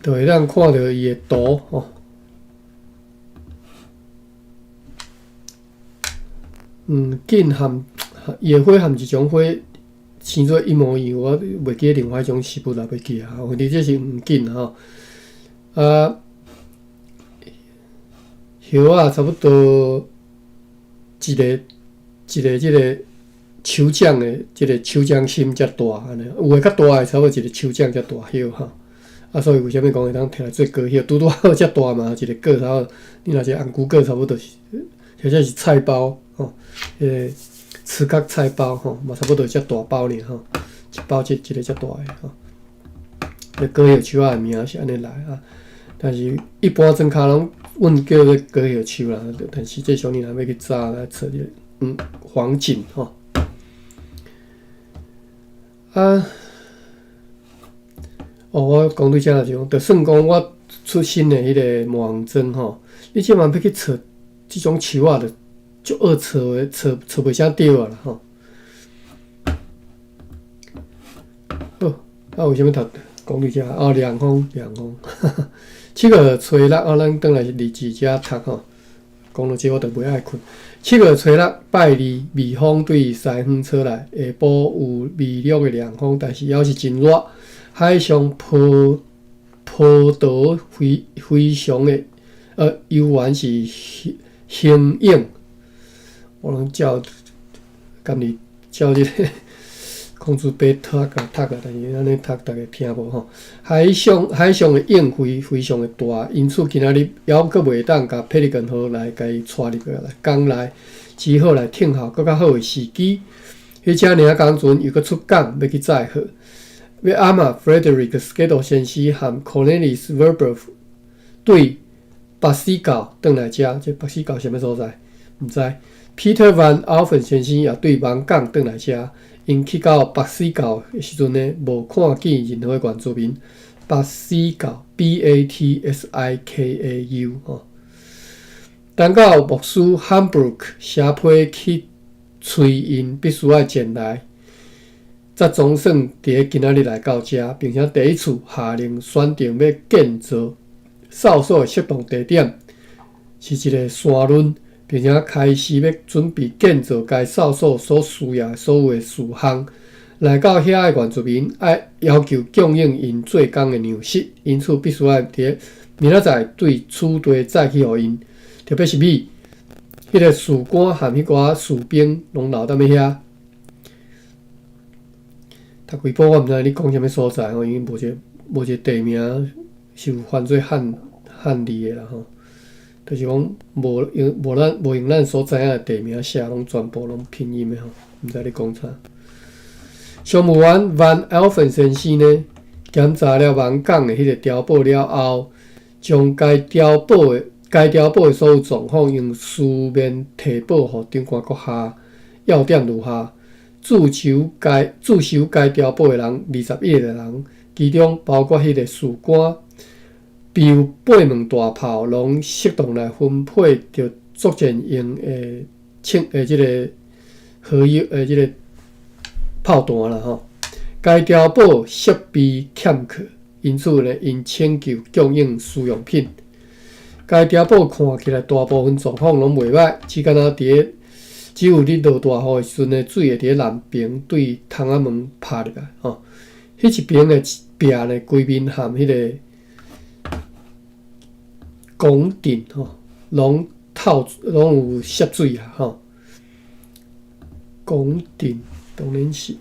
就會當看著伊的圖吼。黃槿含伊的花含一種花生做一模一樣，我袂記得另外一種食物啦，袂記啊。反正這是黃槿吼，啊，葉仔差不多一个一个這个手掌的這个手掌心遮大按呢，有的較大的差不多一个手掌遮大葉吼。啊，所以為啥物講會當摕來做果葉？拄拄好遮大嘛，一个果差不多，你若一个紅龜果差不多就是，或者是菜包吼，彼个茨殼菜包吼，嘛差不多遮大包爾吼，一包這一个遮大个吼。這果葉樹仔的名是按呢來啊，但是一般莊跤攏阮叫做果葉樹啦，但是這時你若欲去查來揣這个黃槿吼。啊，哦，我講對遮就講，就算講我出身的彼个麻園莊吼，你這馬欲去揣這種樹仔，就足學揣的，揣揣袂啥著啊啦吼。好，啊，為啥物讀講對遮？哦，涼風，涼風，七月初六啊，咱轉來是日子遮讀吼。講到這我就袂愛睏。七月初六拜二，微風對西方吹來，下晡有微弱的涼風，但是猶是真熱。海上波波濤非非常的，猶原是洶湧。我攏照敢是照這个孔子白讀甲讀啊，但是按呢讀逐家聽無吼。海上的湧非非常的大，因此今仔日猶閣袂當共ペリカン號來共伊帶入來港內，只好來等候閣較好的時機。彼隻爾工船又閣出港欲去載貨。欲暗仔 Frederick Skedel 先生和 Cornelis Verburg 對巴斯教轉來遮，這巴斯教啥物所在？毋知。Peter Van Alphen 先生也對網港轉來遮，𪜶去到巴斯教的時陣呢，無看見任何原住民。巴斯教 （Batsikau） 吼。等到牧師 Hambrook 寫批去催𪜶必須愛前來，才總算佇咧今仔日來到遮，並且第一次下令選定欲建造哨所的適當地點，是一个山崙，並且開始欲準備建造該哨所所需要的所有的事項。來到遐的原住民愛要求供應𪜶做工的糧食，因此必須愛佇咧明仔載對此地載去予𪜶，特別是米。彼个士官和彼寡士兵攏留踮咧遐。讀幾本我毋知你講啥物所在吼，因為無一個地名是有翻做漢字的啦吼。就是講無用咱所知影的地名寫，攏全部攏拼音的吼，毋知咧講啥。商務員 Van Alphen 先生呢，檢查了網港的彼个碉堡了後，將該碉堡的所有狀況用書面提報予長官閣下。要點如下：駐守該碉堡的人21個人，其中包括彼个士官，備有八門大炮，攏適當來分配著作戰用的槍的這个火藥的這个炮彈啦吼。該碉堡設備欠缺，因此呢，𪜶請求供應需用品。該碉堡看起來大部分狀況攏袂䆀，只干焦佇咧只有咧落大雨的時陣呢，水會佇咧南爿對窗仔門拍入來吼。彼一爿的壁呢，規面含彼个拱頂吼，攏透攏有濕水啊吼。拱頂當然是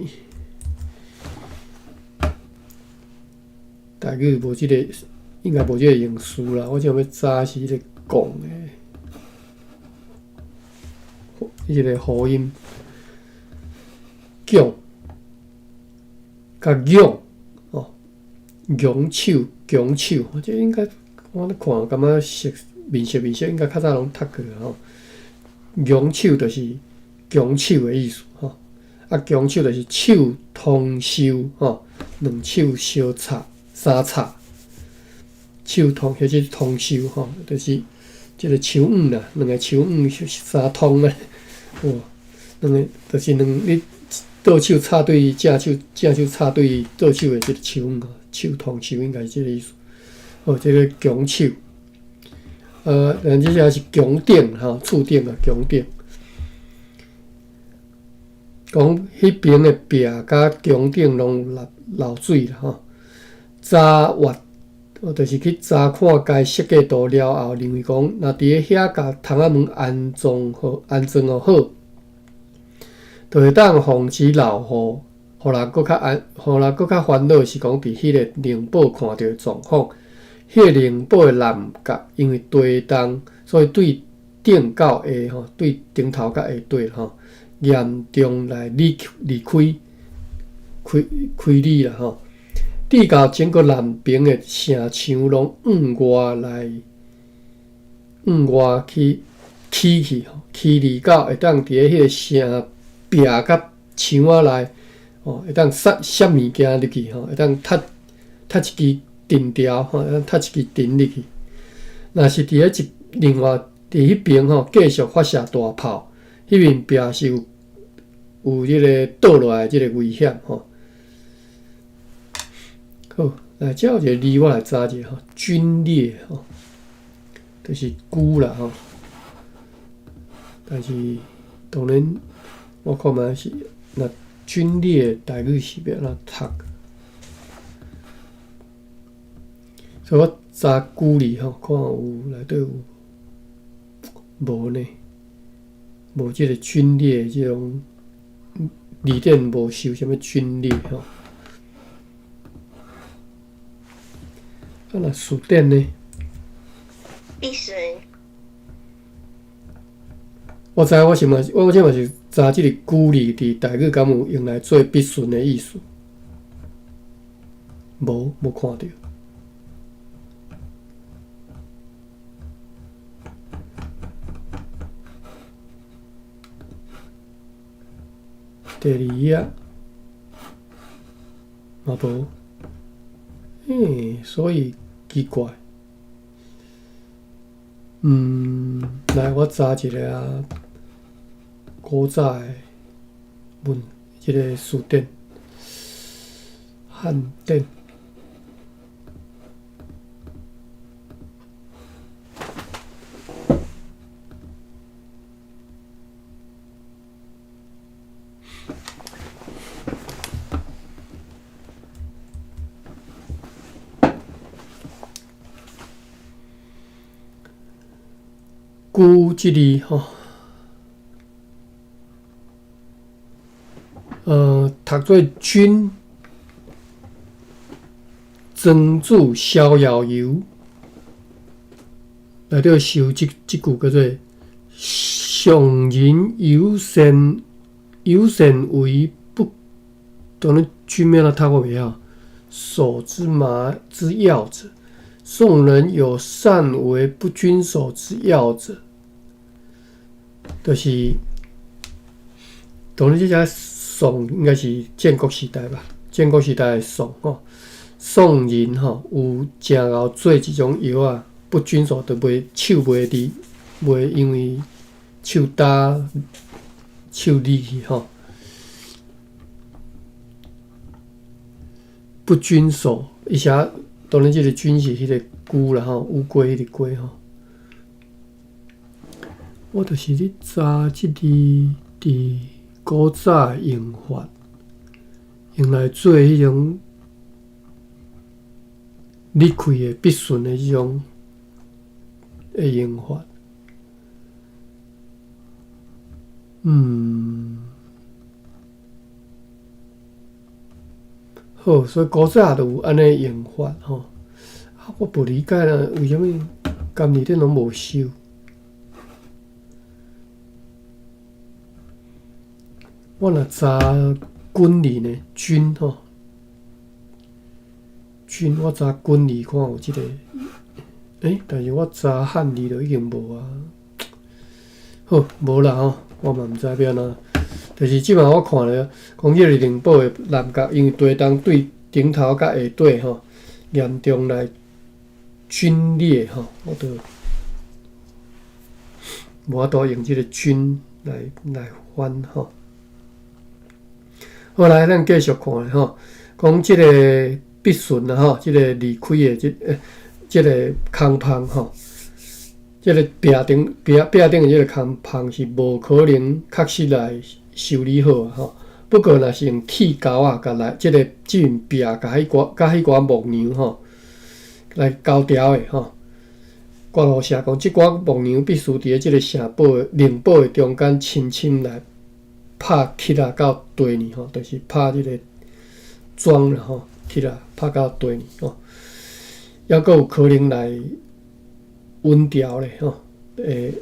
台語無這个，應該無這个用詞啦。我想欲查是彼个拱的。彼个喉音，强佮仰哦，仰手、强手，這應該我咧看感覺熟面熟面熟，應該較早攏讀過吼。仰手就是強手的意思吼，啊，強手就是手通收吼，兩手相插相插，手通或者通收吼，就是這个手腕啦，兩個手腕相通啊。哦，兩个就是兩你倒手插對正手，正手插對倒手的這个手腕，手通收應該是這个意思。哦，這个強手，咱這只是拱頂吼，厝頂啊，拱頂。講彼爿的壁佮拱頂攏漏漏水啦吼。查閱，就是去查看該設計圖了後，認為講，若佇咧遐共窗仔門安裝予好，就會當防止漏雨，予人閣較安，予人閣較煩惱是講佇彼个寧堡看著的狀況，彼个寧堡的南角因為地動，所以對頂到下吼，對頂頭到下底吼，嚴重來離開開開離啦吼。直到整個南爿的城牆攏向外來，向外去起去吼，起離到會當佇咧彼個城壁佮牆仔內，吼，會當塞塞物件入去吼，會當插插一支藤條吼，會當插一支藤入去。若是佇咧一另外佇彼爿吼繼續發射大炮，彼面壁是有這个倒落來的這个危險吼。好，來，這有一个字，我來查一下吼，龜裂吼，就是龜啦吼。但是當然，我看覓是若龜裂台語是欲按怎讀？所以我查龜字吼，看有內底有無呢？無這个龜裂的這種。字典無收啥物皸裂吼。啊，若辭典呢？必順。我知，我是嘛，我這嘛是查這個龜字佇台語敢有用來做筆順的意思？無，無看著。第二頁嘛無，欸，所以奇怪。嗯，來，我查一下啊，古早的文，這个辭典，漢典。龜這字吼，讀做君，莊子逍遙遊內底收這這句叫做“宋人有善有善為不”，當然君欲按怎讀我袂曉。守之麻之藥者，宋人有善為不君手之藥者，就是當然這隻宋應該是建國時代吧？建國時代的宋吼，宋人吼有誠𠢕做這種藥仔，不均手就袂手袂離，袂因為手焦手離去吼。不均手，伊寫當然這個均是彼個龜啦吼，烏龜彼個龜吼。我就是咧查這字佇古早的用法，用來做彼種離開的筆順的這種的用法。好，所以古早就有按呢用法吼。啊，我無理解啦，為啥物今字典攏無收？我若查軍字呢，軍吼，軍，我查軍字看有這個，欸，但是我查漢字就已經無啊。好，無啦吼，我嘛毋知欲按怎。就是這擺我看咧，講這個寧波的南角，因為地動對頂頭佮下底吼嚴重來龜裂吼，我就無法度用這個龜來翻吼。好來，咱繼續看吼，講這個筆順啊吼，這個離開的這個空縫吼，這個壁頂壁壁頂的這個空縫是無可能確實來修理好啊吼。不過若是用鐵鉤仔共來這個這面壁共彼寡共彼寡木梁吼來勾牢的吼。郭老寫講，這寡木梁必須佇咧這個城堡的寧堡的中間深深來拍起來到地呢吼，就是拍這個樁啦吼，起來拍到地呢吼，猶閣有可能來穩牢咧吼，會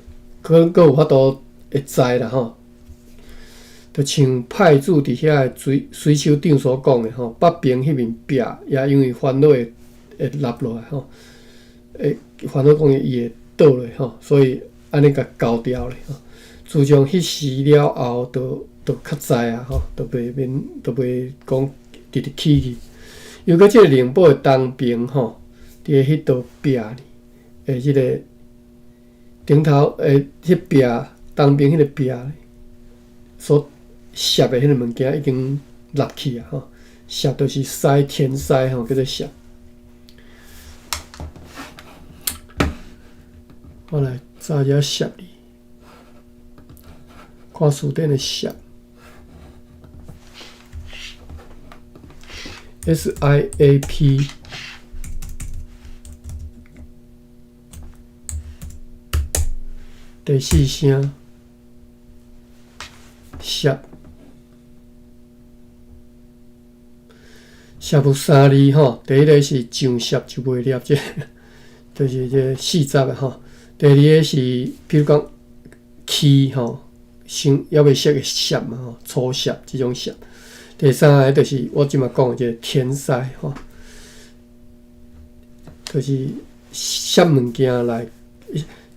可能閣有法度會在啦吼。就像派駐佇遐的水水手長所講的吼，北邊彼面壁也因為煩惱會落落來吼，會煩惱講伊會倒落吼，所以按呢共勾牢咧吼。自從彼時了後，就較知啊吼，就袂免，就袂講直直起去。又閣這個寧波的東邊吼，佇咧彼道壁呢，的這個頂頭的彼壁東邊彼個壁所攝的彼个物件已經落去啊吼，攝就是塞填塞吼，叫做攝。我來查一下攝字，看辭典的攝，SIAP 第四聲攝。攝物三字吼，第一个是上攝就袂粒，這就是這四雜的吼。第二个是，比如講氣吼，先猶未熟的攝嘛吼，粗攝這種攝。第三个就是我這馬講的這個填塞吼，就是攝物件來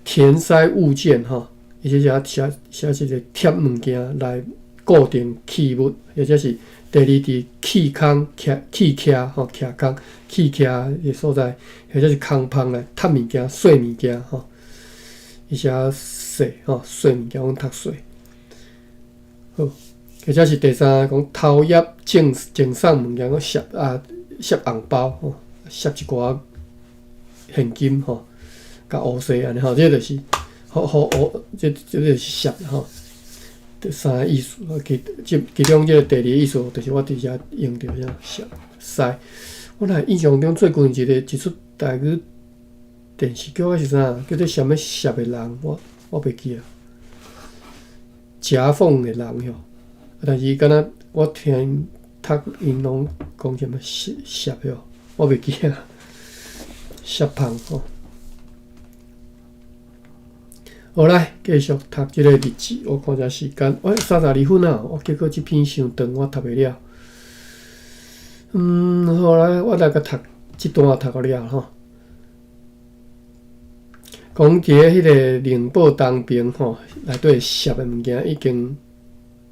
填塞物件吼，而且寫寫寫這個貼物件來固定器物，或者是第二佇氣空、徛氣徛吼，徛空氣徛的所在，或者是空芳來貼物件、細物件吼，伊寫細吼，細物件阮讀細。好，或者是第三個講偷挹贈贈送物件，講攝啊攝紅包吼，攝一寡現金吼，共烏勢按呢吼，這就是好好烏，這這就是攝吼。這三个意思，其這其中這個第二個意思，就是我佇遮用著啥攝塞。我若印象中最近一个一齣台語電視劇還是啥，叫做啥物攝的人，我我袂記啊。夾縫的人吼，但是敢若我聽讀𪜶攏講啥物攝攝吼，我袂記啊。攝芳吼。好來，繼續讀這個日誌。我看一下時間，喂，32分啊！我結果這篇傷長，我讀袂了。嗯，好來，我來共讀這段讀予了吼。講佇咧彼個寧波東爿吼，內底攝的物件已經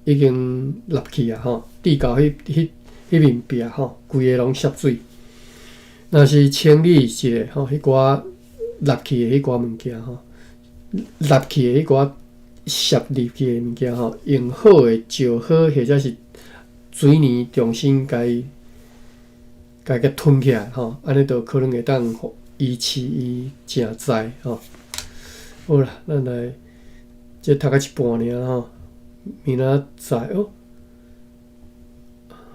已經立去啊吼，至到彼彼彼面壁吼，規个攏攝水。若是清理一下吼，彼寡立去的彼寡物件吼。立去的彼寡攝入去的物件吼，用好的石膏或者是水泥重新共伊共伊吞起來吼，按呢就可能會當維持伊誠在吼。好啦，咱來這讀到一半爾吼，明仔載哦，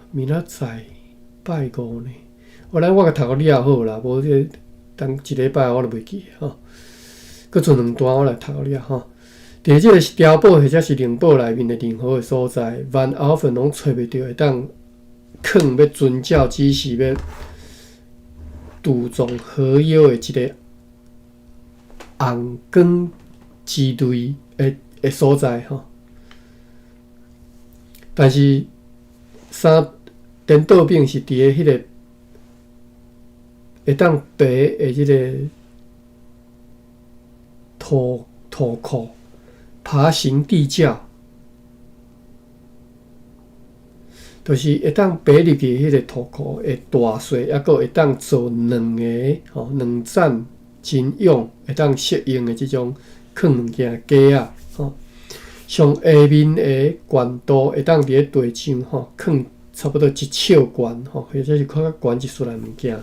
明仔載拜五呢。好來我共讀予了好啦，無這等一禮拜我就袂記吼。閣剩兩段，我來讀予了吼。佇這個碉堡或者是靈堡內面的任何的所在，萬後份攏揣袂著會當囥欲遵照指示欲鑄造火藥的一个紅光之類的的所在吼。但是三顛倒反是佇咧彼个會當爬的這个土土庫，爬行地窖，就是會當爬入去彼个土庫的大細，抑閣會當做兩个吼兩盞真勇會當適應的這種囥物件的架仔吼。上下面的懸度會當佇咧地上吼囥差不多一尺懸吼，或者是較懸一撮仔物件。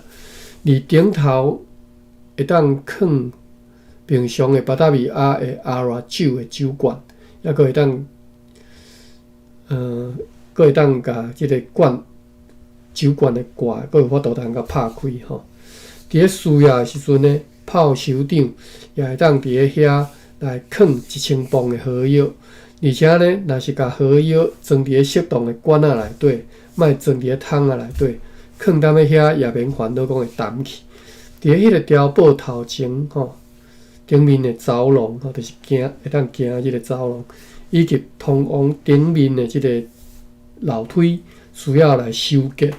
而頂頭會當囥平常的巴達維亞的阿拉酒的酒罐，抑閣會當，閣會當共這个罐酒罐的蓋，閣有法度通共拍開吼。佇咧需要的時陣呢，炮首長也會當佇咧遐來囥1000磅的火藥，而且呢，若是共火藥裝佇咧適當的罐仔內底，莫裝佇咧桶仔內底，囥踮咧遐也免煩惱講會澹去。佇咧彼个碉堡頭前吼，頂面的走廊吼，就是行會當行這个走廊，以及通往頂面的這个樓梯，需要來修建。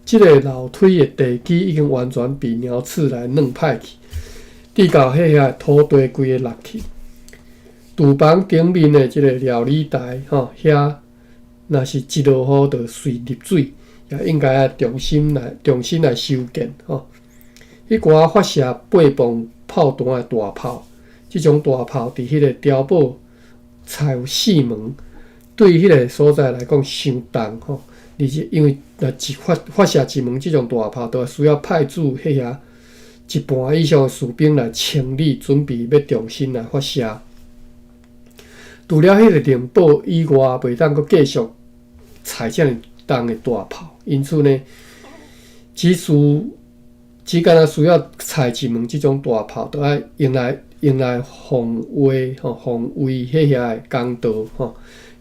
這个樓梯的地基已經完全被鳥鼠來弄歹去，至到彼遐土地規个落去。廚房頂面的這个料理台吼，遐若是一落雨就隨入水，也應該愛重新來重新來修建吼。彼寡發射8磅炮彈的大炮，這種大炮佇彼个碉堡載有四門，對彼个所在來講傷重吼。而且因為若一發發射一門這種大炮，就需要派駐彼遐一半以上的士兵來清理，準備欲重新來發射。除了彼个靈堡以外，袂當閣繼續載遮爾重的大炮，因此呢，只需只敢若需要載一門這種大炮，就愛用來用來防衛吼，防衛彼遐的港道吼。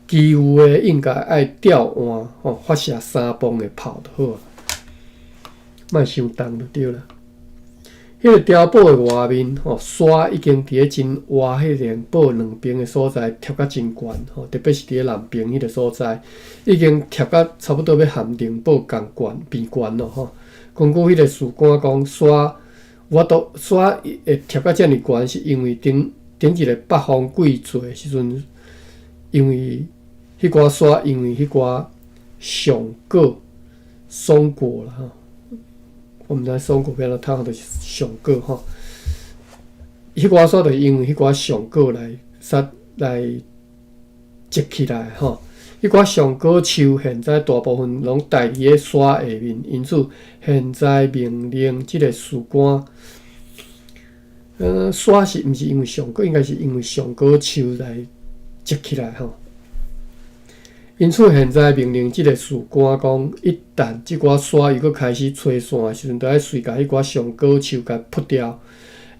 其餘的應該愛調換吼，發射3磅的炮就好啊。莫傷重就對啦。彼個碉堡的外面吼，沙已經佇咧真倚彼個靈堡兩邊的所在疊甲真懸吼，特別是佇咧南邊彼個所在，已經疊甲差不多欲和靈堡仝懸平懸咯吼。根據彼個士官講，沙我都沙會疊甲遮爾懸，是因為頂頂一個北風季節的時陣，因為彼寡沙，因為彼寡松果松果啦吼。我毋知松果欲按怎讀，就是松果吼。彼寡沙就是因為彼寡松果來殺來積起來吼。彼寡松果樹現在大部分攏待佇咧沙下面，因此現在命令這個士官，沙是毋是因為松果，應該是因為松果樹來積起來吼。因此，現在命令這個士官講，一旦這寡沙又閣開始吹散的時陣，就愛隨共彼寡松果樹共撲掉，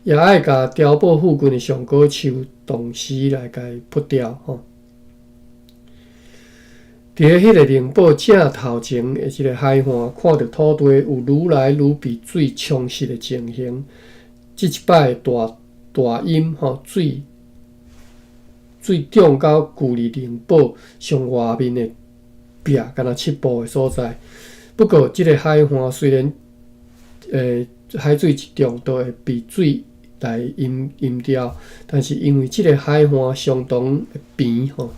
也愛共碉堡附近的松果樹同時來共撲掉吼。佇咧彼個靈堡正頭前的一個海岸，看著土地有愈來愈被水沖蝕的情形。這一擺大大音吼水。水漲到距離靈堡上外面的壁，敢若7步的所在。不過，這個海岸雖然海水一漲，就會被水來淹淹掉，但是因為這個海岸相當平吼，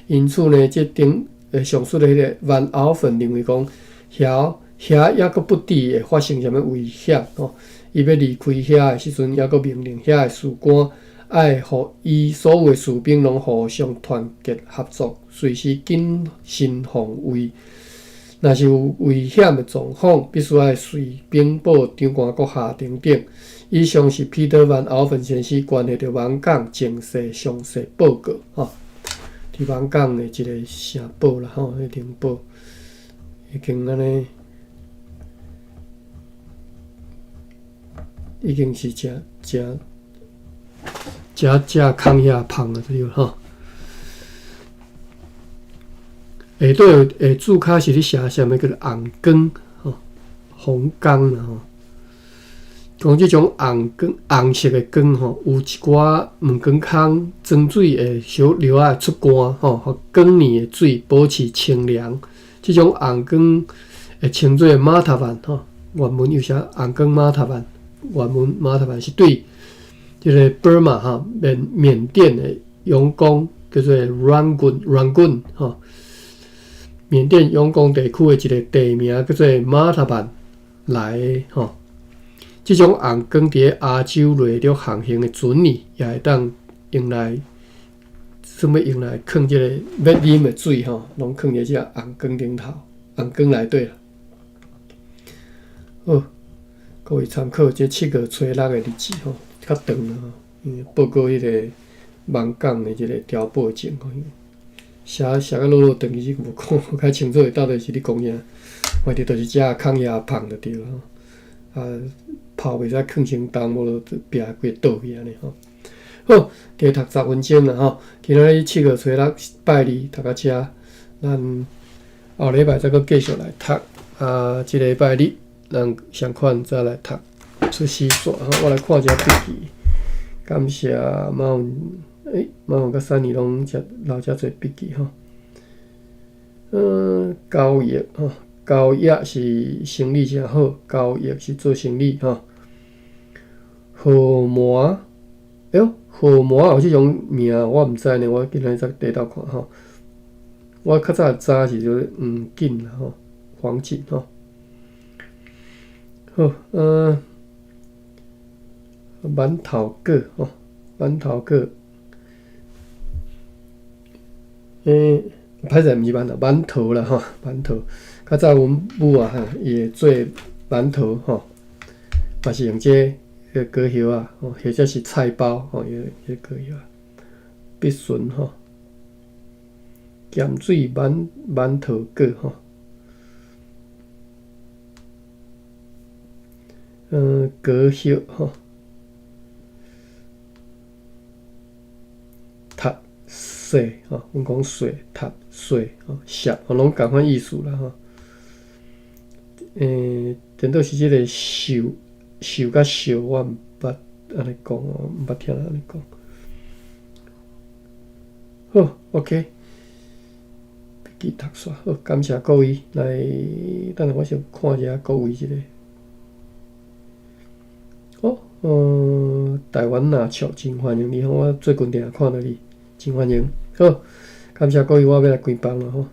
因此呢，這頂上述的彼個萬奧芬認為講，遐遐猶閣不至會發生啥物危險吼。伊欲離開遐的時陣，猶閣命令遐的士官，愛予伊所有的士兵攏互相團結合作，隨時謹慎防衛。若是有危險的狀況，必須愛隨稟報長官閣下等等。以上是彼得萬奧芬先生關係著網港情勢詳細報告吼。佇網港的一個城堡啦吼，彼靈堡已經按呢，已經是誠誠。遮遮空遐芳啊，對吼。下底下注跤是咧寫啥物叫做紅光吼，紅光啦吼。講這種紅光紅色的光吼，有一寡毋光空裝水的小料仔會出汗吼，予光年的水保持清涼。這種紅光會稱做馬塔萬吼，原文有寫紅光馬塔萬，原文馬塔萬是對。這个 Burma 哈緬緬甸的仰光叫做 Rangoon Rangoon 吼，緬甸仰光地區的一個地名叫做馬達曼來的吼。這種紅光佇咧亞洲內陸航行的船呢，也會當用來算欲用來囥這个欲啉的水吼，攏囥佇這紅光頂頭，紅光內底啦。好，各位參考這7月初六的日子吼。較長啦吼，因為報告彼個網港的這個碉堡的情況，寫寫甲落落長，其實無看無較清楚，伊到底是咧講啥。反正就是遮空也芳就對了吼。啊，炮袂使囥傷重，無就壁規個倒去按呢吼。好，加讀10分鐘啦吼。今仔日7月初六拜二讀到遮，咱後禮拜再閣繼續來讀。啊，這个拜日咱相款再來讀。出師煞吼，我來看一下筆記。感謝馬雲，欸，馬雲佮珊妮攏遮留遮濟筆記吼。嗯，交易吼，交易是生意誠好，交易是做生意吼。河麻，哎喲，河麻有這種名，我毋知呢，我今仔日才第一看吼。我較早知是做黃金啦吼，黃金吼。好，嗯。饅頭果吼，饅頭果，欸，歹勢毋是饅頭，饅頭啦吼，饅頭。較早阮母啊，伊會做饅頭吼，嘛是用這个果葉仔吼，或者是菜包吼，彼个果葉仔。必順吼，鹹水饅饅頭果吼，嗯，果葉吼。讀細吼，阮講細讀細吼，澀吼，攏仝款意思啦吼。欸，顛倒是這个受受佮受，我毋捌按呢講哦，毋捌聽人按呢講。好，OK，筆記讀煞，好，感謝各位來，等下我先看一下各位這个。哦，台灣若笑真歡迎你，我最近定定看著你，真歡迎。好，感謝各位，我欲來關房啦吼。